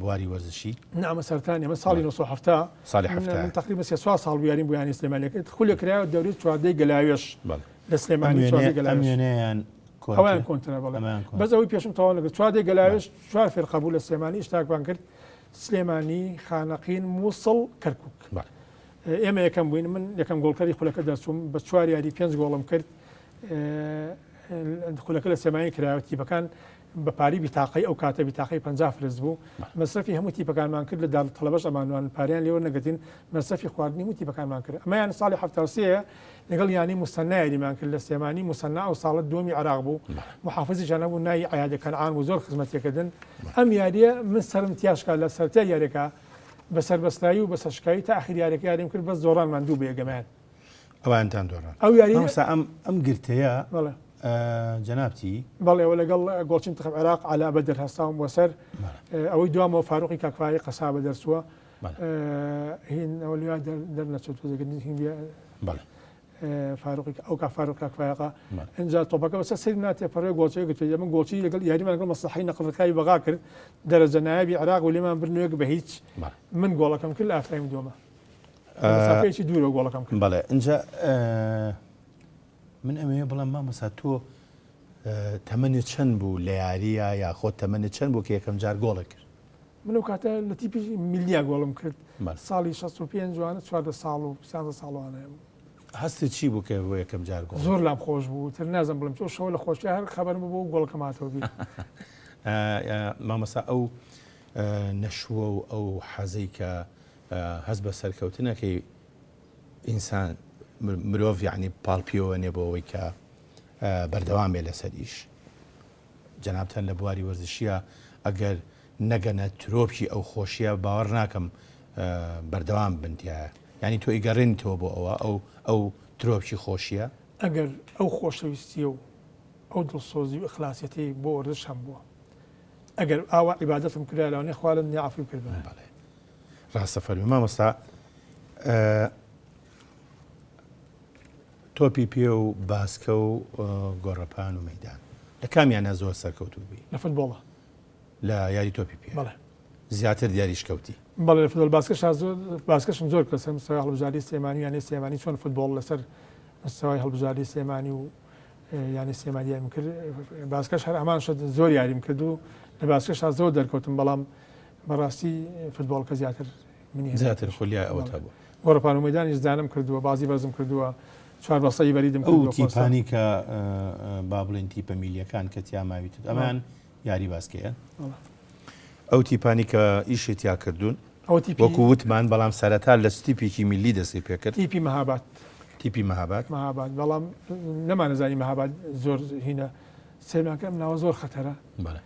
بواری وەرزشی؟ نا ئەمە سەرەتا نیە، ئەمە ساڵی 1970 ساڵی 70 من تقریبا سێ چوار ساڵ بوو یاریم بۆ یانەی سلێمانی کرد، خولێک کرایەوە دەورەی چواردەی گەلاوێژ لە سلێمانی چواردەی گەلاوێژ ئەم وێنەیان ئەویان کۆنترە بەڵێ بەس ئەوەی پێشم تەواو نەکرد چواردەی گەلاوێژ چوار فیرقە بوو لە سلێمانی ئیشتاکمان کرد سلێمانی خانەقین مووسڵ کەرکوک ئێمە یەکەم بووین من یەکەم گۆڵکەری خولەکە دەرچووم بە چوار یاری پێنج گۆڵم کرد خولەکە لە سلێمانی کرایەوە تیپەکان بە پارەی بیتاقەی ئەو کاتە بیتاقەی 50 فلس بوو مەسرەفی هەموو تیپەکانمان کرد لە دار تەڵەبەش ئەمانوان پاریان لێوە نەگرتین مەسرەفی خواردنی هەموو تیپەکانمان کرد ئەمەیان ساڵی 73 لەگەڵ یانەی موسەننا یاریمان کرد لە سلێمانی موسەننا ئەو ساڵە دووەمی عێراق بوو محافزیشیان هەبوو ناوی عیادە کەنعان بوو زۆر خزمەتی کردن ئەم یاریە من سەرم تیاشکا لە سەرتای یاریەکە بە سەربەستایی و بە سەرشکاوی تا ئاخر یاریەکە یاریم کرد بەس دۆڕانمان دوو بە یەکەمیان ئەوانتان دۆڕان ئەو یاری مامۆستا ئەم ئەم گرتەیە بەڵێ جەنابتی بەڵێ ئەوە لەگەڵ گۆڵچین تخم عێراق عەلا بەدر هەستاوم بۆ سەر ئەوەی دوامەوە فاروقی کاک فایق قەسابە دەرچووە هین ئەوە لێ دەرنەچێت تۆزێک هین بەڵێ فاروقی ئەو کا فاروق کاک فایقە ئینجا تۆپەکە بەسەر سەری ناتێپەڕێ گۆڵچەیە گرتووە ئێمە گۆڵچی لەگەڵ یاریمان لەگەڵ مەسلحەی نەقڵ بەغا کرد دەرەجە نایابی عێراق و لێمان برنوێک بە هیچ من گۆڵەکەم کرد لە ئافتایم دووەمە مەسافەیەکی دوورە گۆڵەکەم کرد. بەڵێ ئینجا من ئەمەوێ بڵێم مامۆستا تۆ تەمەنت چەند بوو لە یاریە یاخۆ تەمەنت چەند بوو کە یەکەم جار گۆڵت کرد؟ من ئەو کاتە لە تیپی میلیا گۆڵم کرد ساڵی 65 جوانە 14 ساڵ و 13 ساڵوانە بوو. هەستت چی بوو کە بۆ یەکەم جار گۆڵ؟ زۆر لام خۆش بوو تر نازم بڵێم چۆ شەوە لە خۆشی هەر خەبەرم بوو گۆڵەکەم هاتەوە بیر. مامۆستا ئەو نەشوە و ئەو حەزەی کە هەست بە سەرکەوتنەکەی ئینسان مرۆڤ یعنی پاڵ پێوە نێ بۆ ئەوەی کە بەردەوام بێ لەسەر ئیش جەنابتان لە بواری وەرزشیە ئەگەر نەگەنە ترۆپکی ئەو خۆشیە باوەڕ ناکەم بەردەوام بن تایە یعنی تۆ ئیگەڕێنیتەوە بۆ ئەوە ئەو ئەو ترۆپکی خۆشیە ئەگەر ئەو خۆشەویستیە و ئەو دڵسۆزی و ئیخلاسیەتەی بۆ وەرزش هەم بووە ئەگەر ئاوا عیبادەتم کرا لەوانەیە خوا لەم دنیا عەفوی کردبێ. بەڵێ ڕاستە فەرمی مامۆستا تۆپی پێ و باسکە و گۆڕەپان و مەدان لە کامیانە زۆر سەرکەوتوو بووی؟ لە فوتبۆڵە. لە یاری تۆپی پێ بەڵێ زیاتر دیاریش کەوتی؟ بەڵێ لە فوتبۆڵ باسکەش زۆر باسکەشم زۆر کرد لەسەر مستەوای هەڵبژاردەی سلێمانی و یانەی سلێمانی چۆن فوتبۆڵ لەسەر مستەوای هەڵبژاردەی سلێمانی و یانەی سلێمانی یاریم کرد باسکەش هەر هەمان شت زۆر یاریم کرد و لە باسکەش زۆر دەرکەوتم بەڵام بەڕاستی فوتبۆڵکە زیاتر منی زیاتر خولیای ئەوەت هەبوو. گۆڕەپان و مەیدانیش زانم کردووە، بازی بەرزم کردووە، چوار بەسەی بەریدم ئەو کردووە خۆسە. تیپانی کە با بڵێین تیپە میلیەکان کە تیا ماویتت ئەمەیان یاری باسکەیە؟ بەڵێ. ئەو تیپانی کە ئیشی تیا کردوون ئەوە تیپی وەکو وتمان بەڵام سەرەتا لە چ تیپێکی میللی دەستی پێکرد؟ تیپی مەهاباد. تیپی مەهاباد. مەهاباد بەڵام نەمانەزانی مەهاباد زۆر هینە سەیرمان کرد ئەم ناوە زۆر خەتەرە. بەڵێ.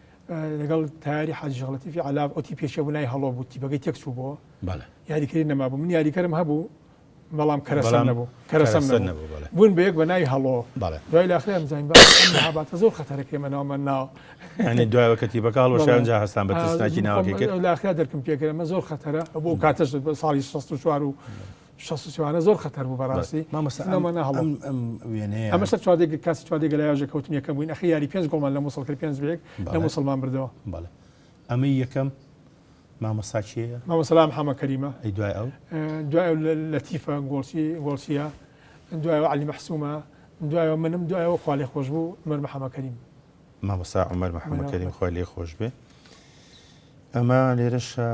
لەگەڵ تایاری حاجی شێخ لەتیفی عەلاف ئەو تیپێکیە بوو ناوی هەڵۆ بوو تیپەکەی تێک چوو بۆ یاریکەری نەمابوو من یاریکەرم هەبوو بەڵام کەرەسەم نەبوو کەرەسەم نەبوو بوون بە یەک بە ناوی هەڵۆ دوای لاخرام زانین با هاباتە زۆر خەتەرەکەی ئێمە ناومان ناوە یعنی دوایەوە کە تیپەکە هەڵوەشا ئینجا هەستان بە ترسناکی ناوەکەی کرد لاخرا دەرکم پێکرد ئەمە زۆر خەتەرە بۆ کاتەش ساڵی 64 و 63 وانە زۆر خەتەر بوو بەڕاستی مامۆستا ئەم ئەم وێنەیە ئەمە سەر چواردە کاسی چواردە گەلایژە کەوتن یەکەم بووین ئەخی یاری پێنج گۆڵمان لە موسڵ کرد پێنج بە یەک لە موسڵمان بردەوە بەڵێ ئەمەی یەکەم مامۆستا کێیە؟ مامۆستا لام حەمە کەریمە. ئەی دوای ئەو؟ دوای ئەو لەتیفە گۆڵچی گۆڵچییە، دوای ئەو عەلی مەحسوومە، دوای ئەو منم، دوای ئەو خوا لێ خۆش بوو عومەر محەمە کەریم. مامۆستا عومەر محەمە کەریم خوای لێ خۆش بێ. ئەمە لێرەشە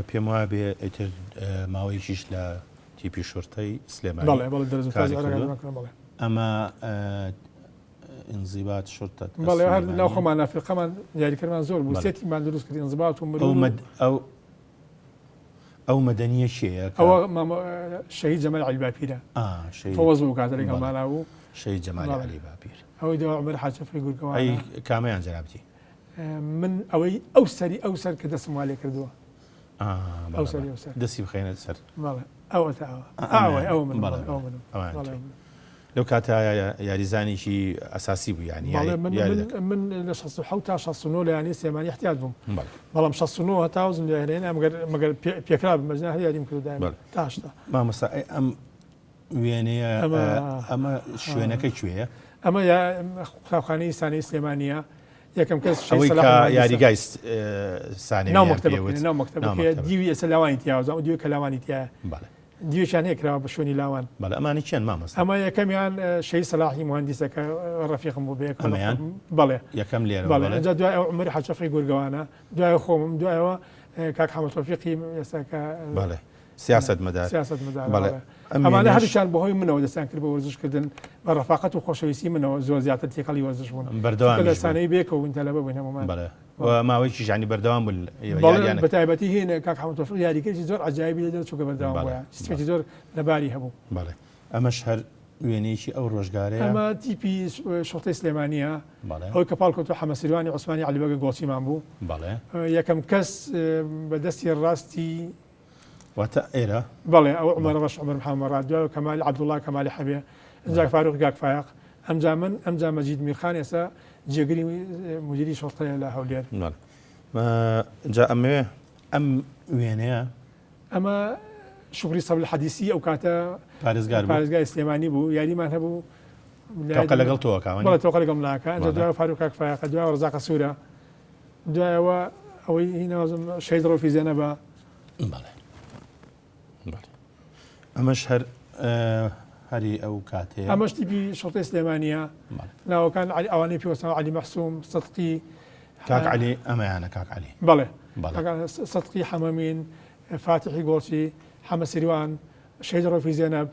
پێم وابێ ئیتر ماوەیەکیش لە تیپی شورتەی سلێمانی بەڵێ بەڵێ دەرەجە کاری تازی کردووە. عێراق بەڵێ. ئەمە انضباط شرطە بەڵێ هەر ناو خۆمانە فیرقەمان یاریکەرمان زۆر بوو سێ تیپمان دروست کرد انضباط و مرور ئەو ئەو مەدەنیە کێیە ئەوە شەهید جەمال عەلی باپیرە فەوەز بوو کاتە لەگەڵمانا بوو شەهید جەمال عەلی باپیر ئەوەی دوا عومەر حاجەفری گورگەوانە ئەی کامەیان جەنابتی من ئەوەی ئەو سەری ئەو سەر کە دەستم وا لێ کردووە ئەو سەری ئەو سەر دەستی بخەینە سەر بەڵێ. ئەوە تا ئەوە. ئەوە ئەوە منم بەڵێ ئەوە منم. ئەوان بەڵێ تۆی. منم. لەو کاتە یاریزانێکی ئەساسی بوو یانی بەڵێ من یاری من دەکرد. من لە 67 تا 69 لە یانەی سلێمانی احتیاط بووم. بەڵێ. بەڵام 69 هەتا وزم لە یانەی مەگەر مەگەر پێکرا بم مەجنا هەر یاریم کرد دایم بەڵێ. تا هەشتا. مامۆستا ئەی ئەم وێنەیە ئەمە ئەمە شوێنەکە کوێیە؟ ئەمە قوتابخانەی سانەی سلێمانییە. یەکەم کەس شەهید ئەوەی سەلاح کە مهندسە. یاریگای سانەویان ناو پێ مەکتەبەکەیە وت. ناو ناو مەکتەبەکەیە مەکتەبەکە. دیوی ئێستا لاوانی تیایە ئەو دیوی کە لاوانی تیایە. بەڵێ. دیوێکیان هەیە کراوە بە شوێنی لاوان. بەڵێ ئەمانە کێن مامۆستا؟ ئەمە یەکەمیان شەهید سەلاحی موهەندیسە کە ڕەفیقم بوو بەیەکەوە ئەمەیان؟ بەڵێ. یەکەم لێرەوە بەڵێ بەڵێ. ئینجا دوای ئەو عومەری حەجەفی گورگەوانە دوای خۆمم دوایەوە کاک حەمە تۆفیقی ئێستا کە بەڵێ سیاسەتمەدار. سیاسەتمەدارە بەڵێ. بەڵێ. ئەم ئەمانە وێنەش هەردووکیان بەهۆی منەوە دەستیان کرد بە وەرزشکردن بە ڕەفاقەت و خۆشەویستی منەوە زۆر زیاتر تێکەڵی وەرزش بوون. چونکە بەردەوامیش لە بوون. سانەی بەیەکەوە بووین تەلەبە بووین هەموومان. بەڵێ و ماوەیەکیش یانی بەردەوام بوون بەڵێ یاریانە. بە تایبەتی هینە کاک حەمە تۆفیق یاریکەرێکی زۆر عەجایبی لێ دەرچوو کە بەردەوام بەڵێ بووە سیستمێکی بەڵێ. زۆر لەباری هەبوو. بەڵێ ئەمەش هەر وێنەیەکی ئەو ڕۆژگارەیە. ئەمە تیپی شوڕتەی سلێمانییە. بەڵێ. ئەوەی کە پاڵ کەوتووە حەمە سیروانی عوسمانی عەلی بەگە گۆڵچیمان بوو. بەڵێ. یەکەم کەس بە دەستی ڕاستی واتە ئێرە؟ بەڵێ ئەوە عومەر ڕەش عومەر محەمەد ڕاد دوای کەمال عەبدوڵڵا کەمالی حەبێ ئەمجا فاروق گاک فایەق ئەمجا من ئەمجا مەجید میرخان ئێستا جێگری مدیری شوڕتەیە لە هەولێر. بەڵێ جا ئەمەوێ ئەم وێنەیە. ئەمە شوکری سەبل حەدیسی ئەو کاتە پارێزگار بوو. پارێزگای سلێمانی بوو یاریمان هەبوو. تەوقە لەگەڵ تۆ ئەکا وەنیە؟ بەڵێ تەوقە لەگەڵ من ئەکا ئەمجا دوای فاروق کاک فایەقە دوای ڕەزاقە سوورە دوایەوە ئەوەی هی نازم شەهید ڕەوفی زێنەبە. بەڵێ بەڵێ ئەمەش هەر هەری ئەو کاتەیە. ئەمەش تیپی شوڕتەی سلێمانییە. ناوەکان عەلی ئەوانەی پێوەستان عەلی مەحسوم سدقی کاک عەلی ئەمەیانە کاک عەلی. بەڵێ بەڵێ. سدقی حەمەمین فاتیحی گۆڵچی حەمە سیروان شەهید ڕەوفی زێنەب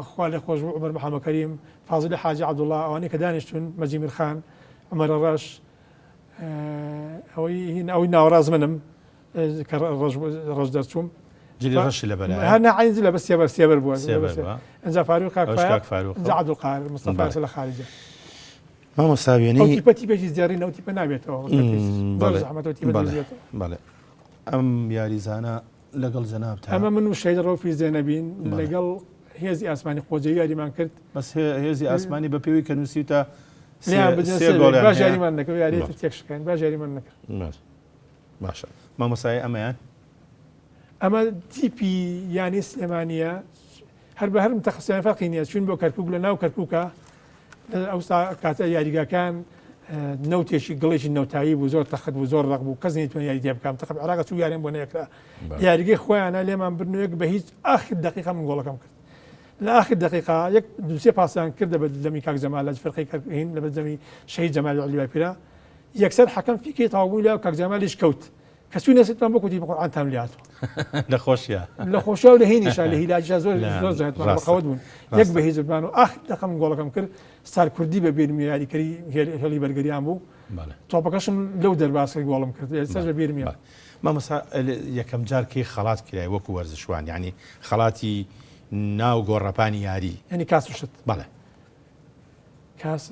خوا لێ خۆش بوو عومەر محەممە کەریم فازلی حاجی عەبدوڵڵا ئەوانەی کە دانیشتوون مەجی میرخان عومەرە ڕەش ئەوەی هین ئەوەی ناوەڕاست منم کە ڕەش ڕەش دەرچووم جلی ڕەشی لەبەرایە؟ هەر نا عەین جلە بەس سێبەر سێبەر بووە سێبەر بووە. ئینجا فاروق کاک ئەوش فایەق کاک فاروقە. ئینجا عەبدولقاهر مستەفا بەڵێ. ئێستا لە خارجە. مامۆستا ئەو وێنەی تیپە تیپێکی زێڕینە ئەو تیپە نابێتەوە زۆر بەڵێ زەحمەتە ئەو تیپە بەڵێ دروست بێتەوە. بەڵێ ئەم یاریزانە لەگەڵ جەنابتا ئەمە من و شەهید ڕەوفی زێنەبین بەڵێ. لەگەڵ هێزی ئاسمانی خۆجێی یاریمان کرد. بەس هێزی ئاسمانی بە پێوەی کە نووسیوتە لێیان بدەن سێ سێ گۆڵیان باش هەیە. یاریمان نەکرد یاریی بەڵێ. تر تێک شکاین باش یاریمان نەکرد. بەڵێ. باشە مامۆستای ئەمەیان؟ ئەمە تیپی یانەی سلێمانییە هەر بە هەر متەخصیان فەرقی نییە چوین بۆ کەرکک لە ناو کەرکووکە ئەو کاتە یاریگاکان نەوتێکی گڵێکی نەوتایی بوو زۆر تەخت بوو زۆر ڕق بوو کەس نەیتوانی یاری تێ بکەم تەقب عێراق چوو یاریان بۆ نەکرا یاریگەی خۆیانە لێمان برنەوەیەک بە هیچ ئاخر دقیقە من گۆڵەکەم کرد لە ئاخر دقیقە یەک دوو سێ پاسیان کردە بە دەمی کاک جەمال لە فرقەی کەرکوک لە بە دەمی شەهید جەمالی عەلی باپیرە یەکسەر حەکەم فیکەی تەواو بوو لە کاک جەمالیش کەوت کە چووینە سیتمان بۆ کوتی بە قورعانتان لێ هاتووە. لە خۆشیا. لە خۆشیا و لە هینیشا لە هیلاکیشا زۆر زۆر زەحمەتمان بە ڕاستە قەوەت بوون. یەک ڕاستە. بە هیچ بردمان و ئاخر دەقە من گۆڵەکەم کرد ستار کوردی بە بیرم یاریکەری هێڵی بەرگریان بوو. بەڵێ. تۆپەکەشم لەو دەرباز کرد گۆڵم کرد ئێستاش بە بیرم بەڵێ. مامۆستا یەکەم جار کەی خەڵات کرای وەکو وەرزشوان یانی خەڵاتی ناو گۆڕەپانی یاری؟ یانی کاس و شت؟ بەڵێ. کاس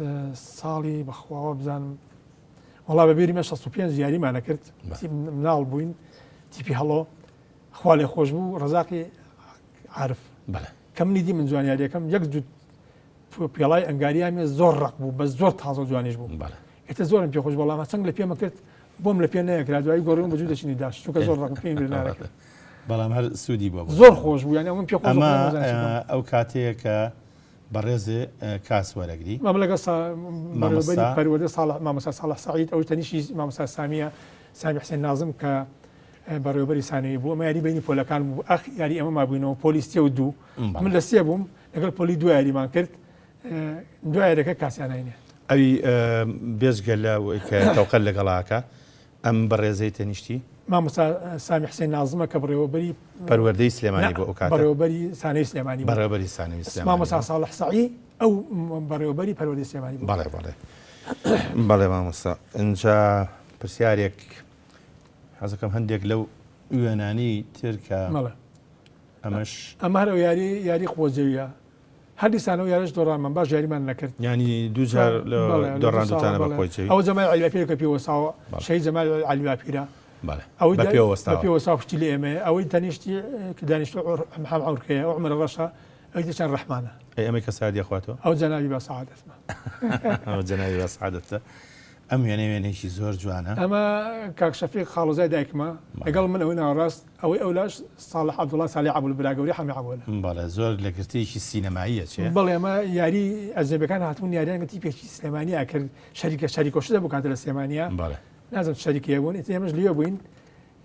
ساڵی بەخواوە بزانم وەڵا بە بیرمە 65 یاریمانە کرد مناڵ بووین تیپی هەڵۆ خوا لێ خۆش بوو ڕزاقی عارف کە منی دی من جوان یاریەکەم یەک جوت پێڵای ئەنگاریامی زۆر ڕق بوو بە زۆر تازە جوانیش بوو ئێتە زۆرم پێ خۆش بەڵام چەنگ لە پێمە کرد بۆم لە پێ نەیەکرا دوایی گۆڕیم بە جوو دەچینی داش چونکە زۆر ڕق پێم بیر ناکرد بەڵام هەر سوودی بۆ زۆر خۆش بوو یانی ئەوم پێ خۆش ئەمە ئەو کاتەیە کە بەڕێزێ کاس وەرەگری. مامە لەگەڵ بەڕێوەبەری پەروەردە ساڵح مامۆستا ساڵح سەعید ئەو تەنیشی مامۆستا سامیە سامی حسێن نازم کە بەڕێوەبەری سانەوی بوو ئەمە یاری بینی پۆلەکان بوو ئاخ یاری ئەمە مابووینەوە پۆلی سێ و دوو من لە سێ بووم لەگەڵ پۆلی دوو یاریمان کرد دو یاریەکە کاسیاناینێ. ئەوی بێجگە لە کە تەوقەت لەگەڵاکە ئەم بەڕێزەی تەنیشتی؟ مامۆستا سامی حسێن نازمە کە بەڕێوەبەری پەروەردەی سلێمانی بۆ ئەو کاتە. بەڕێوەبەری سانەی سلێمانی بوو. بەڕێوەبەری سانەوی سلێمانی. مامۆستا ساڵح سەعی ئەو بەڕێوەبەری پەروەردەی سلێمانی بوو. بەڵێ بەڵێ بەڵێ مامۆستا ئینجا پرسیارێک حەزەکەم هەندێک لەو وێنانەی تر کە ئەمەش ئەمە هەر ئەو یاری یاری خۆجێیە هەر دیسان ئەو یارەش دۆڕانمان باش یاریمان نەکرد. یانی دوو جار دۆڕاندوتانە بە خۆی جەوی. ئەوە جەمال عەلی باپیرە کە پێی وەساوە شەهید جەمال عەلی باپیرە. ئەوەی بە پێوە وەستاوە بە پێوە وەستاوە پشتی لە ئێمەیە ئەوەی تەنیشتی کە دانیشتووە محەممەد عەورکەیە ئەو عومەرە ڕەشە ئەوی تریشیان ڕەحمانە. ئەی ئەمەی کە سادیە خواتەوە؟ ئەو جەنابی با سەعادەتمە. ئەو جەنابی با سەعادەتە. ئەم وێنەیە وێنەیەکی زۆر جوانە. ئەمە کاک شەفیق خاڵۆزای دایکمە لەگەڵ من ئەوەی ناوەڕاست ئەوەی ئەولاش ساڵح عەبدوڵا سالی عەبول برا گەورەی حەمە عەبۆلە. بەڵێ زۆر لە گرتەیەکی سینەمایی ئەچێ. بەڵێ ئەمە یاری ئەجنەبیەکان هاتبوون یاریان لەگەڵ تیپێکی سلێمانی ئەکرد شەریکە شەریکۆشت هەبوو کاتە لە سلێمانیا. بەڵێ. نازم شەریکەیە بوون ئیتر ئێمەش لێ بووین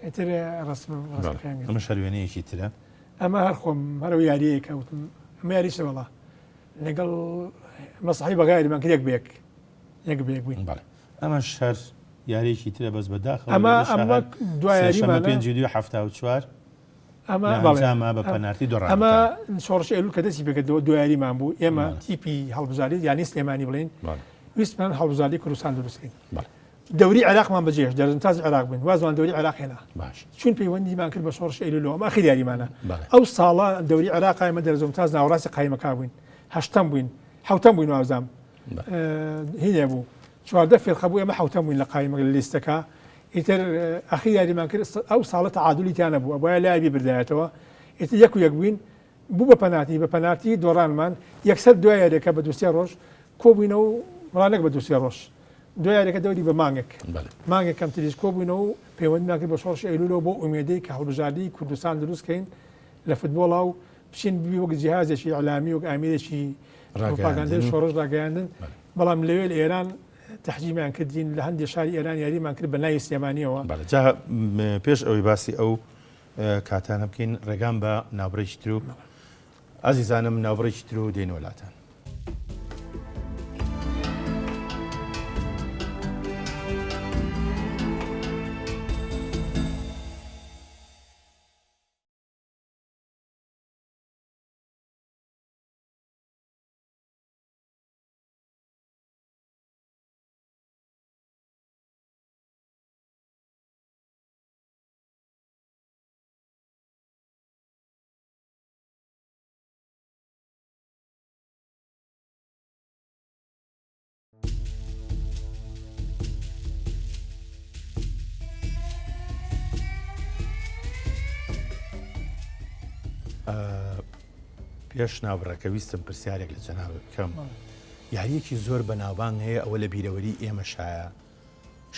ئیتر ڕەسم ڕەسمەکەیان گرت. ئەمەش هەر وێنەیەکی ترە. ئەمە هەر خۆم هەر ئەو یاریەیە کە وتم ئەمە یاری چە وەڵا لەگەڵ مەسەحی بەغا یاریمان کرد یەک بە یەک یەک بە یەک بووین. بەڵێ ئەمەش هەر یاریەکی ترە بەس بەداخەوە ئەمە لێرەشا ئەمە هەر دوا سێشەممە یاریمانە پێنج دوو 74 ئەمە لە بەڵێ ئەنجاما بە پەنارتی ئەمە دۆڕانتان. شۆڕشی ئەیلول کە دەستی پێکردەوە دو یاریمان بوو ئێمە بەڵێ. تیپی هەڵبژاردەی یانەی سلێمانی بڵێین بەڵێ. ویستمان هەڵبژاردەی کوردستان دروست کەین. بەڵێ. دەوری عێراقمان بەجێهێشت دەرەجەمتازی عێراق بووین وازمان دەوری عێراق هێنا باش. چوین پەیوەندیمان کرد بە شۆڕشی ئەیلولەوە ئەمە ئەخیر یاریمانە بەڵێ. ئەو ساڵە دەوری عێراق ئێمە دەرەجەمتاز ناوەڕاستی قایمەکە بووین هەشتەم بووین حەوتەم بووین وابزانم بەڵێ. هینێ بوو 14 فیرقە بوو ئێمە حەوتەم بووین لە قایمەکە لە لیستەکە ئیتر ئەخیر یاریمان کرد ئەو ساڵە تەعادولی تیا نەبوو ئەبوایە لایە بیبردایەتەوە ئیتر یەک و یەک بووین بوو بە پەناتی بە پەناتی دۆڕانمان یەکسەر دوای یاریەکە بە دوو سێ ڕۆژ کۆبووینەوە و وەڵا نەک بە دوو سێ ڕۆژ دوای یاریەکە دەوری بە مانگێک مانگێک کەمتریش کۆبووینەوە و پەیوەندیمان کرد بە شۆڕشی ئەیلوولەوە بۆ ئومێدەی کە هەڵبژاردەی کوردستان دروست کەین لە فتبۆڵا و بچین ببی وەک جیهازێکی ئیعلامی وەک ئامیرێکی پروپاگەندەی شۆڕش ڕاگەیاندن بەڵام لەوێ لە ئێران تەحجیمیان کردین لە هەندێک شاری ئێران یاریمان کرد بە ناوی سلێمانیەوە. بەڵێ جا پێش ئەوەی باسی ئەو کاتانە بکەین ڕێگام بە ناوبڕێکی تر و ئازیزانم ناوبڕێکی تر و دێنەوە لاتان. پێش ناوبڕەکە ویستم پرسیارێک لە جەنابت بکەم یاریەکی زۆر بەناوبانگ هەیە ئەوە لە بیرەوەری ئێمە شایە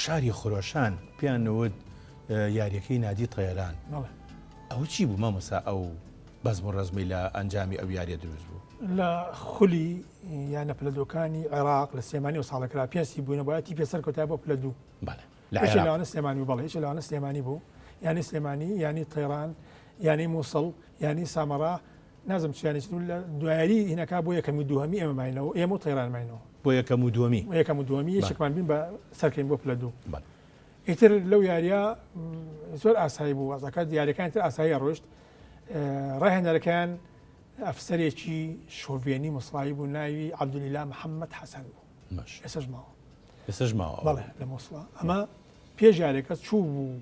شاری خرۆشان پێیان نەوت یاریەکەی نادی تەیران ئەوە چی بوو مامۆسا ئەو بەزم و ڕەزمی لە ئەنجامی ئەو یاریە دروست بوو؟ لە خولی یانە پلە دووەکانی عێراق لە سلێمانی ئەو ساڵە کرا پێنج تیپ بووینە بۆیە تیپێ سەرکەوتایە بۆ پلە دوو. بەڵێ لە یەکێ عێراق. لەوانە سلێمانی بوو بەڵێ یەکێ لەوانە سلێمانی بوو یانەی سلێمانی یانەی تەیران یانەی مووسڵ یانەی سامەڕا نازم چ یانەیەکی تر بوو لە دوایاری هینەکە بۆ یەکەم و دووهەمی ئێمە ماینەوە ئێمە و تەیران ماینەوە. بۆ یەکەم و دووەمی. بۆ یەکەم و دووەمی بەڵێ. یەکێکمان بین بە سەرکەین بۆ پلە دوو. بەڵێ. ئیتر لەو یاریە زۆر ئاسایی بوو وەزعەکە یاریەکانی تر ئاسایی ڕۆشت ڕاهێنەرەکەیان ئەفسەرێکی شۆڤێنی موسڵایی بوو ناوی عەبدولیلا محەممەد حەسەن بوو ئێسش ماوە ئێسش ماوە بەڵێ لە موسڵا ئەمە پێش یاریەکە چوو بوو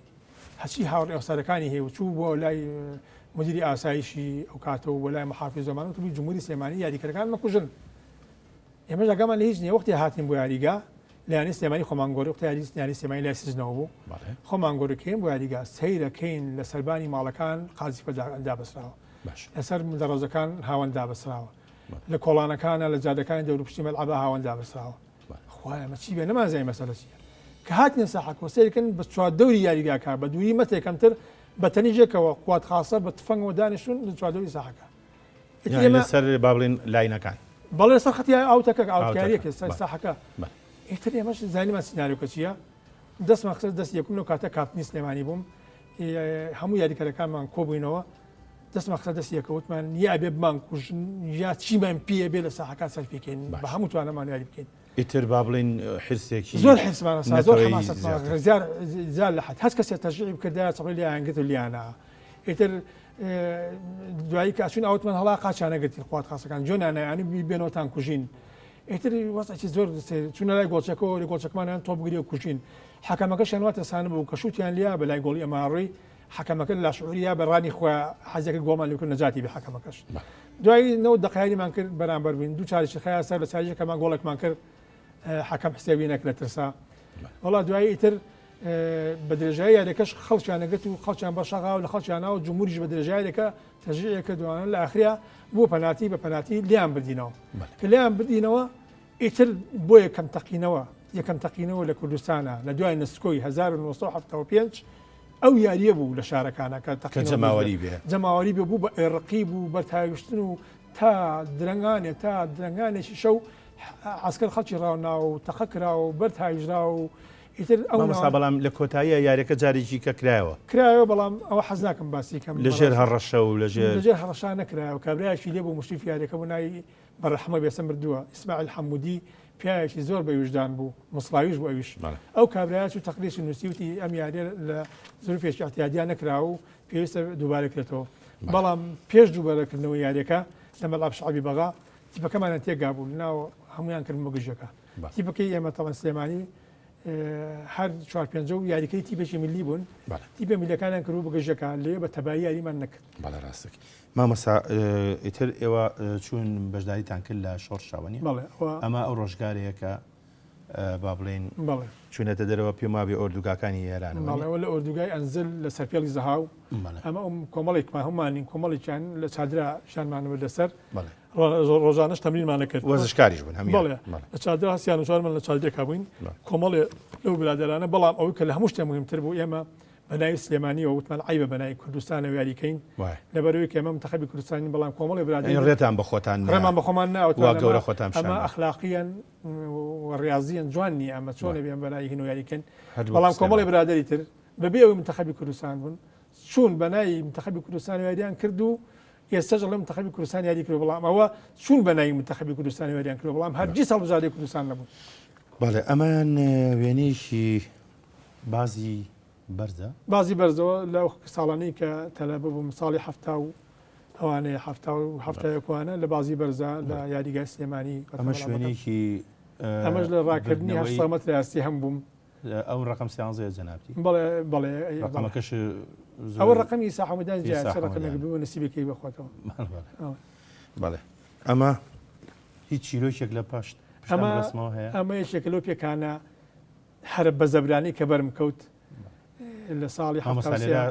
هەچی هاوڕێ ئەفسەرەکانی هەیە و چوو بۆ لای مدیری ئاسایشی ئەو کاتەوە بۆ لای محافیز زەمان وتبووی جمهوری سلێمانی یاریکەرەکان مەکوژن ئێمەش ئاگامان لە هیچ نییە وەختی هاتین بۆ یاریگا لە یانەی سلێمانی خۆمان گۆڕی وەختی یاری یانەی سلێمانی لای سجنەوە بوو خۆمان گۆڕی کەین بۆ یاریگا سەیرەکەین لە سەربانی ماڵەکان قازیفە دابەسراوە لەسەر دەڕۆزەکان هاوەن دابەسراوە لە کۆڵانەکانە لە جادەکانی دەوروپشتی مەلعەبە هاوەن دابەسراوە خوایە ئەمە چی بێ نەمانزانی مەسەلە چییە کە هاتینە ساحەکەوە سەیرکەن بە چواردەوری یاریگاکە بە دووری مەترێک کەمتر بە تەنیژێکەوە قوات خاصە بە تفەنگەوە دانیشتون لە چواردەوری ساحەکە لەسەر با بڵێن لاینەکان. بەڵێ لەسەر خەتی ئاوتەکە ئاوتکاریەکە سەر ساحەکە. ئیتر ئێمەش زانیمان سیناریۆکە چییە دەستمان خستە دەست یەکم لەو کاتە کاپتنی سلێمانی بووم هەموو یاریکەرەکانمان کۆبووینەوە دەستمان خستە دەست یەکە وتمان یا ئەبێ بمان کوژن یا چیمان پێ بێ لە ساحەکان سەر پێکەین بە هەموو توانەمان یاری بکەین. ئیتر با بڵێین حرسێکی زۆر حرسمان هەسا زۆر حەماسەتمان زیار زیار لە حەد هەچ کەسێک تەشجیعی بکردایە چەپڵەی لێیان گرت و لێیان ئیتر دوایی کە ئەچوون ئاوتمان هەڵا قاچیان نەگرتین قوات خاصەکان جۆنیان نایانی بێنەوەتان کوژین ئیتر وەزعێکی زۆر چوونە لای گۆڵچەکەەوە لە گۆڵچەکمانیان تۆپ گری و کوژین حەکەمەکەشیان وا ترسانە بوو کە شووتیان لیا بە لای گۆڵی ئەماڕی حەکەمەکە لاشعوری یا بە ڕانی خۆیان حەزەکە گۆڵمان لێ بکرد نەجاتی بێ حەکەمەکەش دوای 90 دقە یاریمان کرد بەرامبەر بووین دوو چاریشی خیا سەر لە چاریشەکەمان گۆڵێکمان کرد حەکەم حسێبی نەکرد لە ترسا وەڵا دوایی ئیتر. بە درێژایی یاریەکەش خەڵکیان نەگرت و خەڵکیان بە شەغا و لە خەڵکیان ناوە جمهوریش بە درێژایی یاریەکە تەشجیعی کردوانە لە ئاخریا بووە پەناتی بە پەناتی لیان بردینەوە کە لیان بردینەوە ئیتر بۆ یەکەم تەقینەوە یەکەم تەقینەوە لە کوردستانە لە دوای نسکۆی 1975 ئەو یاریە بوو لە شارەکانە کە کە جەماوەری بێ جەماوەری بێ بوو بە ئێڕقی بوو بەرتاویشتن و تا درەنگانێ تا درەنگانێکی شەو عسکەر خەڵکی ڕاوناوە و تەقە کراوە و بەرد هاویژراوە و ئیتر ئەو مامۆستا بەڵام لە کۆتاییە یاریەکە جارێکی کە کرایەوە. کرایەوە بەڵام ئەوە حەز ناکەم باسی کەم لە ژێر هەڕەشە و لە ژێر. لە ژێر هەڕەشە نەکرایەوە کابرایەکی لێ بوو مشریفی یاریەکە بوو ناوی بە ڕەحمە بێسە مردووە ئیسماعیل حەمودی پیاوێکی زۆر بە ویژدان بوو موسڵاویش بوو ئەویش ئەو کابرایە چوو تەقریرێکی نووسی وتی ئەم یاریە لە زروفێکی ئیعتیادیا نەکراوە و پێویستە دووبارە کرێتەوە بەڵام پێش دووبارەکردنەوەی یاریەکە لە مەلعەب شەعبی بەغا تیپەکەمانیان تێکگابوو لەناو هەموویان کردن بە گژەکە تیپەکەی ئێمە تەڵەن سلێمانی هەر چوار پێنجە و یاریکەی تیپێکی ملی بوون تیپە میلەکانیان کرد بە گژەکە لێ بە تەبایی یاریمان نەکرد. بەڵێ ڕاستەکەی مامۆستا ئیتر ئێوە چوون بەشداریتان کرد لە شۆڕشەوە نیە؟ ئەمە ئەو ڕۆژگارەیە کە با بڵێین چوونەتە دەرەوە پێم وابێ ئۆردوگاکانی ئێرانەوە بەڵێ لە ئۆردوگای ئەنزل لە سەرپێڵی زەهاو ئەمە ئەم کۆمەڵێکمان هەموومانین کۆمەڵێکیان لە چادرا ژیانمانەوە لەسەر ڕۆژانەش تەمرینمان نەکرد وەرزشکاریش بوون هەموویان بەڵێ لە چادرا هەستیان و چوارمان لە چادرێکا بووین کۆمەڵێ لەو برادەرانە بەڵام ئەوەی کە لە هەموو شتێ مهمتر بوو ئێمە بە ناوی سلێمانیەوە وتمان عەیبە بە ناوی کوردستانەوە یاری کەین لەبەرەوەی کە ئێمە منتەخەبی کوردستانین بەڵام کۆمەڵێ برادەر ڕێتان بە خۆتان ڕێمان بە خۆمان ناوە وا گەورە خۆتان ئەمە ئەخلاقیان و ڕاضیان جوان نییە ئەمە چۆن بێن بە ناوی هینۆ یاری کەن بەڵام کۆمەڵێ برادەری تر بەبێ ئەوەی منتەخەبی کوردستان بوون چوون بە ناوی منتەخەبی کوردستان یاریان کرد و ئێستاش ئەڵێم منتەخەبی کوردستان یاری کردوە بەڵام ئەوە چوون بە ناوی منتەخەبی کوردستان یاریان کردوە بەڵام هەرگیز هەڵبژاردەی کوردستان نەبوون. بەڵێ ئەمەیان وێنەیەکی بازی بەرزە. بازی بەرزەوە لەو ساڵانەی کە تەلەبە بووم ساڵی حەفتا و ئەوانەیە حەفتا و حەفتا یەکوانە لە بازی بەرزە لە یاریگای سلێمانی ئەمە شوێنێکی ئەمەش لە ڕاکردنی 800 مەتر ئاستی هەم بووم. ئەو ڕقم سیانزەیە جەنابتی؟ بەڵێ بەڵێ ڕقمەکەش ئەوە ڕقمی ئیسا حەمودان جیا چ ڕقمێک بوو نسیبێکی بە خۆتەوە. بەڵێ ئەمە هیچ چیرۆکێک لە پشت ئەمە ئەمە یەکێکە لەو پێکانە هەرە بە زەبرانی کە بەرم کەوت لە ساڵی حەمسانێرا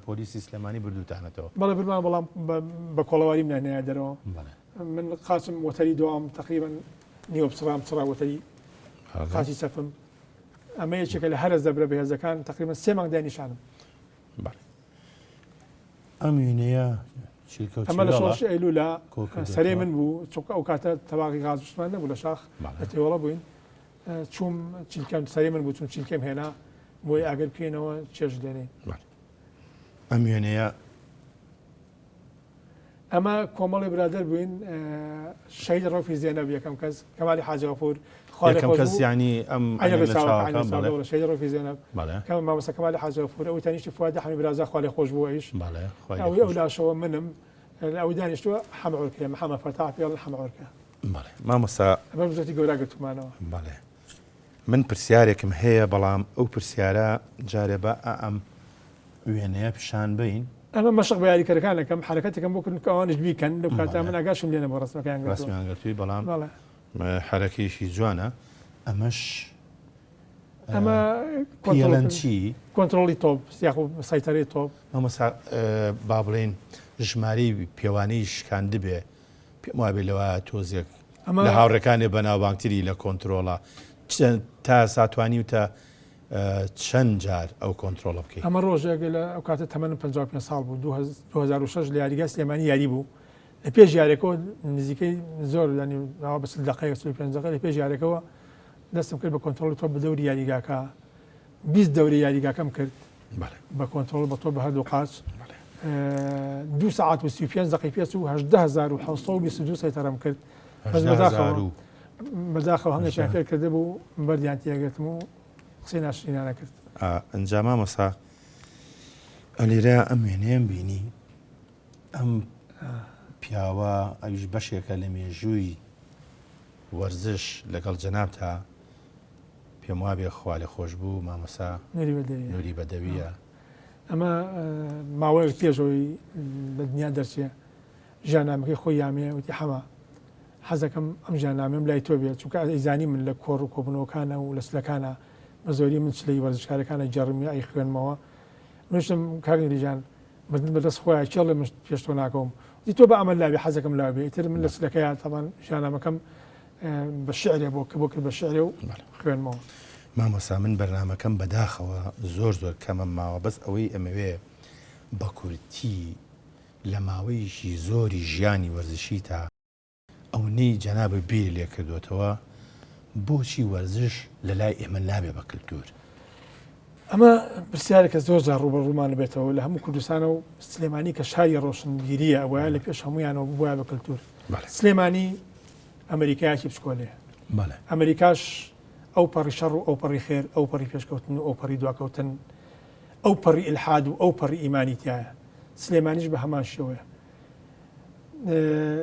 پۆلیسی سلێمانی بردوتانەتەوە. بەڵێ برمان بەڵام بە کۆڵەواریم نانایە دەرەوە. من قاچم وەتەری دوام تقریبا نیوە بچڕام چڕا وەتەری قاچی چەپم ئەمە یەکێکە لە هەرە زەبرە بەهێزەکان تقریبا سێ مانگ دانیشانم. ئەم وێنەیە ئەمە لە شۆڕشی ئەیلولا سەرێ من بوو چونکە ئەو کاتە تەواقی غازشمان نەبوو لە شاخ لە تێوەڵە بووین چووم چیلکەم سەری من بوو چون چیلکەم هێنا بۆی ئاگر بکەینەوە چێژ لێنین. ئەم وێنەیە ئەمە کۆمەڵی برادەر بووین شەهید ڕەوفی زێنەب یەکەم کەس کەمالی حاجی غەفور یەکەم کەس یانی ئەم شەهید ڕەوفی زێنەب کەم مامۆستا کەمالی حاجی غەفور ئەوی تەنیشتی فواد حەمی برازا خوا لێ خۆش بوو ئەویش ئەوی ئەو لاشەوە منم ئەوی دانیشتووە حەمە عورکەیە محەمە فەتاح پێڵن حەمە عورکە. بەڵێ مامۆستا ئەمە بزەتی گەورە گرتومانەوە. بەڵێ من پرسیارێکم هەیە بەڵام ئەو پرسیارە جارێ با ئەم وێنەیە پیشان بەین. ئەمە مەشق بە یاریکەرەکان ئەکەم حەرەکەتێکم بۆ کردن کە ئەوانیش بیکەن لەو کاتە من ئاگاشم لێ نەبوو ڕەسمەکەیان گرتووە. ڕەسمیان گرتووی بەڵام حەرەکەیەکی جوانە ئەمەش ئەمە پێڵەن چی؟ کۆنترۆڵی تۆپ یاخۆ سەیتەرەی تۆپ. مامۆستا با بڵێین ژمارەی پێوانەی شکاندبێ پێم وابێ لەوە تۆزێک لە هاوڕێکانێ بەناوبانگتری لە کۆنترۆڵە تا ئێستا توانیوتە چەند جار ئەو کۆنترۆڵە بکەی؟ ئەمە ڕۆژێک لە ئەو کاتە تەمەنم 55 ساڵ بوو 2006 لە یاریگای سلێمانی یاری بوو لە پێش یاریەکەوە نزیکەی زۆر ینی ناوە بە 40 دقەیە 45 دقە لە پێش یاریەکەوە دەستم کرد بە کۆنترۆڵی تۆپ بە دەوری یاریگاکە 20 دەوری یاریگاکەم کرد بە کۆنترۆڵ بە تۆپ بە هەردوو قاچ دوو سەعات و 35 دقەی پێچ و 18722 سەیتەرەم کرد بەس بەداخەوە بەداخەوە هەندێکیان فێر کردبوو بەردیان تێگرتم و قسەی ناشرینانە کرد. ئەنجا مامۆستا ئەلێرە ئەم وێنەیەم بینی ئەم پیاوە ئەویش بەشێکە لە مێژووی وەرزش لەگەڵ جەنابتا پێم وابێ خوالێخۆشبوو مامۆستا نوری بەدەویە. ئەمە ماوەیەک پێشەوەی لە دنیا دەرچێ ژیاننامەکەی خۆی یامێ وتی حەمە حەزەکەم ئەم ژیاننامەیەم لای تۆ بێت چونکە ئەیزانی من لە کۆڕ و کۆبوونەوەکانە و لە سلەکانە. بە زۆری من چلەی وەرزشکارەکانە گێڕم یا ئەیخوێنمەوە. منیشم کاک نوری جان مردن بە دەست خۆیە کێ ڵێ من پێش تۆ ناکەوم. وتی تۆ بە ئەمەل لاوی حەزەکەم لاو بێ. ئیتر من لە چلەکەیا تەبان ژیاننامەکەم بە شیعرێ بۆ کە بۆ کرد بە شیعرێ و خوێنمەوە. مامۆستا من بەرنامەکەم بەداخەوە زۆر زۆر کەمم ماوە بەس ئەوەی ئەمەوێ بە کورتی لە ماوەیەکی زۆری ژیانی وەرزشیتا ئەونەی جەنابت بیری لێ کردۆتەوە بۆچی وەرزش لە لای ئێمە نابێ بە کلتور؟ ئەمە پرسیارێکە زۆر جار ڕووبەڕوومان بێتەوە لە هەموو کوردستانە و سلێمانی کە شاری ڕۆشنبیریە وایە لە پێش هەمویانەوە بووە بە کلتور. سلێمانی ئەمریکایەکی بچکۆلەیە. ئەمریکاش ئەو پەڕی شەڕ و ئەو پەڕی خێر، ئەو پەڕی پێشکەوتن و ئەو پەڕی دواکەوتن، ئەو پەڕی ئیلحاد و ئەو پەڕی ئیمانی تایە. سلێمانیش بە هەمان شێوەیە.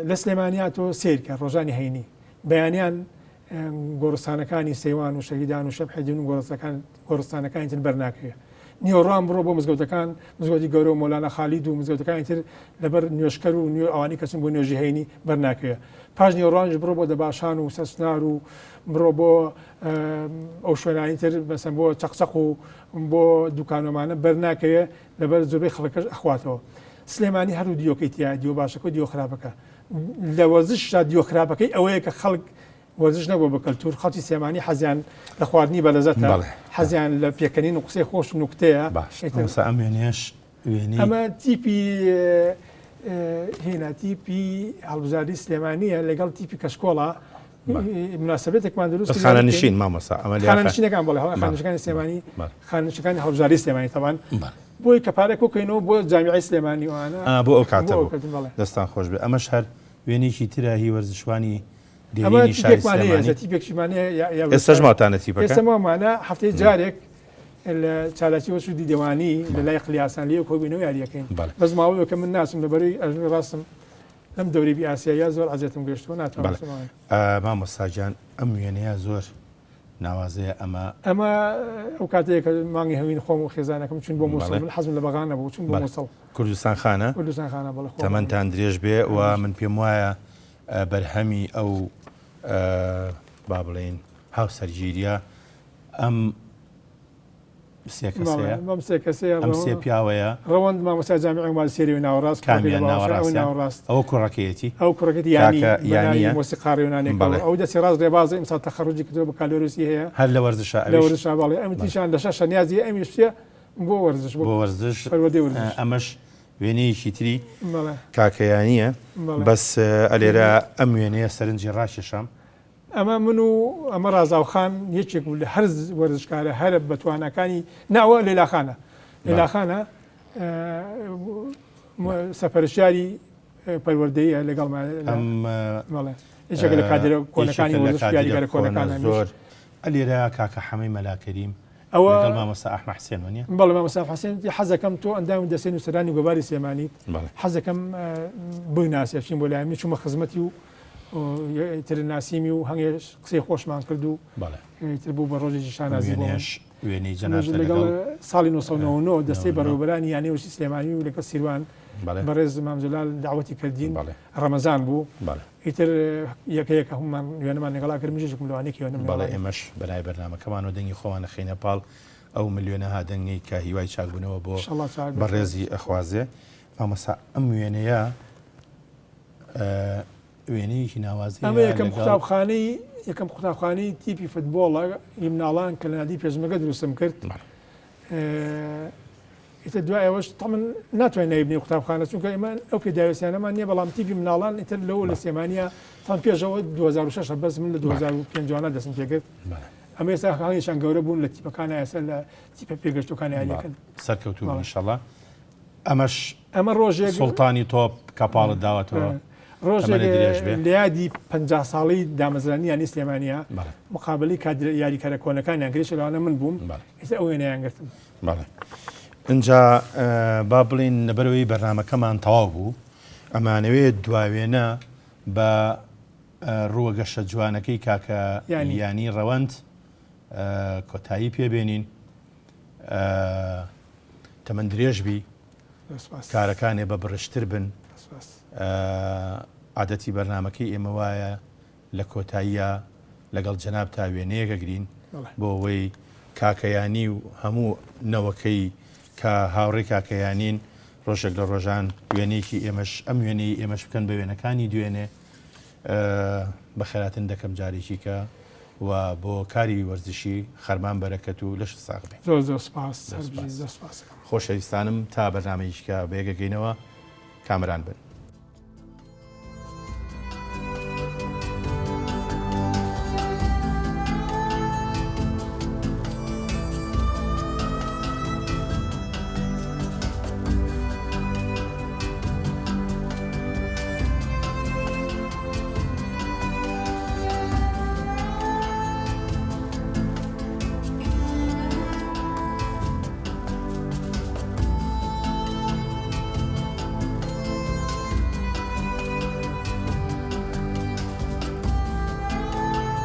لە سلێمانیا تۆ سەیرکە ڕۆژانی هەینی بەیانیان گۆڕستانەکانی سەیوان و شەهیدان و شەبحەدین و گۆڕستەکان گۆڕستانەکانی تر بەرناکەوێ. نیوەڕوان بڕۆ بۆ مزگەوتەکان، مزگەوتی گەورە و مۆلانا خالید و مزگەوتەکانی تر لەبەر نوێژکەر و نوێ ئەوانەی کەچن بۆ نوێژی هەینی بەرناکەوێ. پاش نیوەڕوانیش بڕۆ بۆ دەباشان و سەرچنار و بڕۆ بۆ ئەو شوێنانی تر مەسەن بۆ چەقچەق و بۆ دوکانۆمانە بەرناکەوێ لەبەر زۆربەی خەڵکەش ئەخواتەوە. سلێمانی هەردوو دیۆکەی تیایە دیۆ باشەکە و دیۆ خراپەکە. لە وەرزشدا دیۆ خراپەکەی ئەوەیە کە خەڵک وەرزش نەبووە بە کەلتور، خەڵکی سلێمانی حەزیان لە خواردنی بەلەزەتە، حەزیان لە پێکەنین و قسەی خۆش و نوکتەیە. باش مامۆستا ئەم وێنەیەش وێنەی. ئەمە تیپی هێنا تیپی هەڵبژاردەی سلێمانییە لەگەڵ تیپی کەشکۆڵە مناسبەتێکمان دروست کرد. خانەنشین مامۆستا ئەمە خانەنشینەکان بەڵێ خانەنشینەکانی سلێمانی خانەنشینەکانی هەڵبژاردەی سلێمانی تەبان بۆی کە پارە کۆکەینەوە بۆ جامیعەی سلێمانی وانە بۆ ئەو کاتە بوو دەستان خۆش بێ ئەمەش هەر وێنەیەکی ترە هی وەرزشوانی دێرینی شاری سلێمانی. ئێستاش ماوتانە تیپەکە؟ ئێستا ماومانە هەفتەی جارێک لە چالاکی وەرزش و دیدەوانی لە لای قلیاسان لێ کۆبینەوە یاریەکەین. بەس ماوەیەکە من ناچم لە بەرەی ئەژنۆی ڕاستم لەم دەورەی بی ئاسیاییە زۆر عەزێتم گەشتووە ناتوانم بچم. مامۆستا گیان ئەم وێنەیە زۆر ناوازەیە ئەمە. ئەمە ئەو کاتەیە کە مانگی هەوین خۆم و خێزانەکەم چوین بۆ موسڵ من حەزم لە بەغا نەبوو چوون بۆ موسڵ. کوردستان خانە. کوردستان خانە بەڵێ. تەمەنتان درێژ بێ و من پێم وایە بەرهەمی ئەو با بڵێین هاوسەرگیریە ئەم سێ کەسەیە ئەم سێ کەسەیە ئەم سێ پیاوەیە ڕەوەند مامۆستا جامیعی ماجستێری ناوەڕاست کامیان ناوەڕاست ئەوە کوڕەکەیەتی ئەو کوڕەکەتی یانی یانیە مۆسیقار یۆنانێک ئەو دەستی ڕاست ڕێبازە ئیمساڵ تەخەڕوجی کردووە بەکالۆریوسی هەیە هەر لە وەرزشە لە وەرزشە بەڵێ ئەم تیشان لە شەشە نیازی ئەمیش چیە بۆ وەرزش بۆ وەرزش پەروەردەی وەرزش ئەمەش وێنەیەکی تری کاکەیانیە بەس ئەلێرە ئەم وێنەیە سەرنجی ڕاکێشام. ئەمە من و ئەمە ڕازاوخان یەکێک بوو لە هەر وەرزشکارە هەرە بەتواناکانی ناوە لەیلاخانە لەیلاخانە سەپەرشتیاری پەروەردەیە لەگەڵمان یەکێک لە کادرە کۆنەکانی وەرزش یاریگەرە کۆنەکان زۆر ئەلێرە کاکە حەمەی مەلا کەریم ئەوە لەگەڵ مامۆستا ئەحمە حسێن وەنیە؟ بەڵێ مامۆستا حسێن وتی حەزەکەم تۆ ئەندامی دەستەی نووسەرانی گۆڤاری سلێمانیت حەزەکەم بناسی بچین بۆ لای من چوومە خزمەتی و تر ناسیمی و هەنگێ قسەی خۆشمان کرد و تر بوو بە ڕۆژێکی شانازی بۆ من. وێنەی جەنابتە لەگەڵ ساڵی 1999 دەستەی بەڕێوەبەرانی یانەی وەرزشی سلێمانی و لەگەڵ سیروان بەڕێز مام جەلال داوەتی کردین ڕەمەزان بوو ئیتر یەکە یەکە هەموومان وێنەمان لەگەڵا کرد، منیش یەکێکم لەوانەی کە وێنەم لەگەڵا بەڵێ ئێمەش بەناوی بەرنامەکەمانەوە دەنگی خۆمان ئەخەینە پاڵ ئەو ملیۆنەها دەنگەی کە هیوای چاکبوونەوە بۆ ئیشەڵا چاک بێت. بەڕێزی ئەخوازێ. مامۆستا ئەم وێنەیە وێنەیەکی ناوازەیە ئەمە یەکەم لەگەڵ قوتابخانەی یەکەم قوتابخانەی تیپی فتبۆڵە ی مناڵان کە لە نادی پێشمەرگە دروستم کرد. بەڵێ. ئیتر دوای ئەوەش تەمن ناتوانین ناوی بنێین قوتابخانە چونکە ئێمە ئەو پێداویستیانەمان نییە بەڵام تیپی مناڵان ئیتر لەوە لە سلێمانیە تان پێشەوە 2006 بەس من لە 2005 جوانە دەستم پێکرد ئەمە ئێستا هەنگێکیان گەورە بوون لە تیپەکان ئێستا لە تیپە پێگەشتوەکان یاریەکەن سەرکەوتوو بن ئینشەڵا ئەمەش ئەمە ڕۆژێک سوڵتانی تۆپ کە پاڵت داوەتەوە ڕۆژێک لە یادی 50 ساڵی دامەزرانی یانی سلێمانە مقابلی کادرە یاریکەرە کۆنەکانیان گرێش لەوانە من بووم ئێستا ئەو وێنەیان گرتم. بەڵێ ئینجا با بڵێین لەبەرئەوەی بەرنامەکەمان تەواو بوو ئەمانەوێت دواوێنە بە ڕووە گەشە جوانەکەی کاکە یانی ڕەوەند کۆتایی پێبێنین تەمەن درێژ بی کارەکانێ بە بڕشتر بن عادەتی بەرنمەکەی ئێمە وایە لە کۆتاییا لەگەڵ جەنابتا وێنەیەک ئەگرین بۆ ئەوەی کاکە یانی و هەموو نەوەکەی کە هاوڕێی کاکە یانین ڕۆژێک لە ڕۆژان وێنەیەکی ئێمەش ئەم وێنەی ئێمەش بکەن بە وێنەکانی دوێنێ. بەخێراتن دەکەم جارێکی کە و بۆ کاری وەرزشی خەرمان بەرەکەت و لەشت ساغ بێ. زۆر زۆر سپاس. زۆر سپاس. خۆشەویستانم تا بەرنامەیەکی کە بەیەک ئەگەینەوە کامەران بن.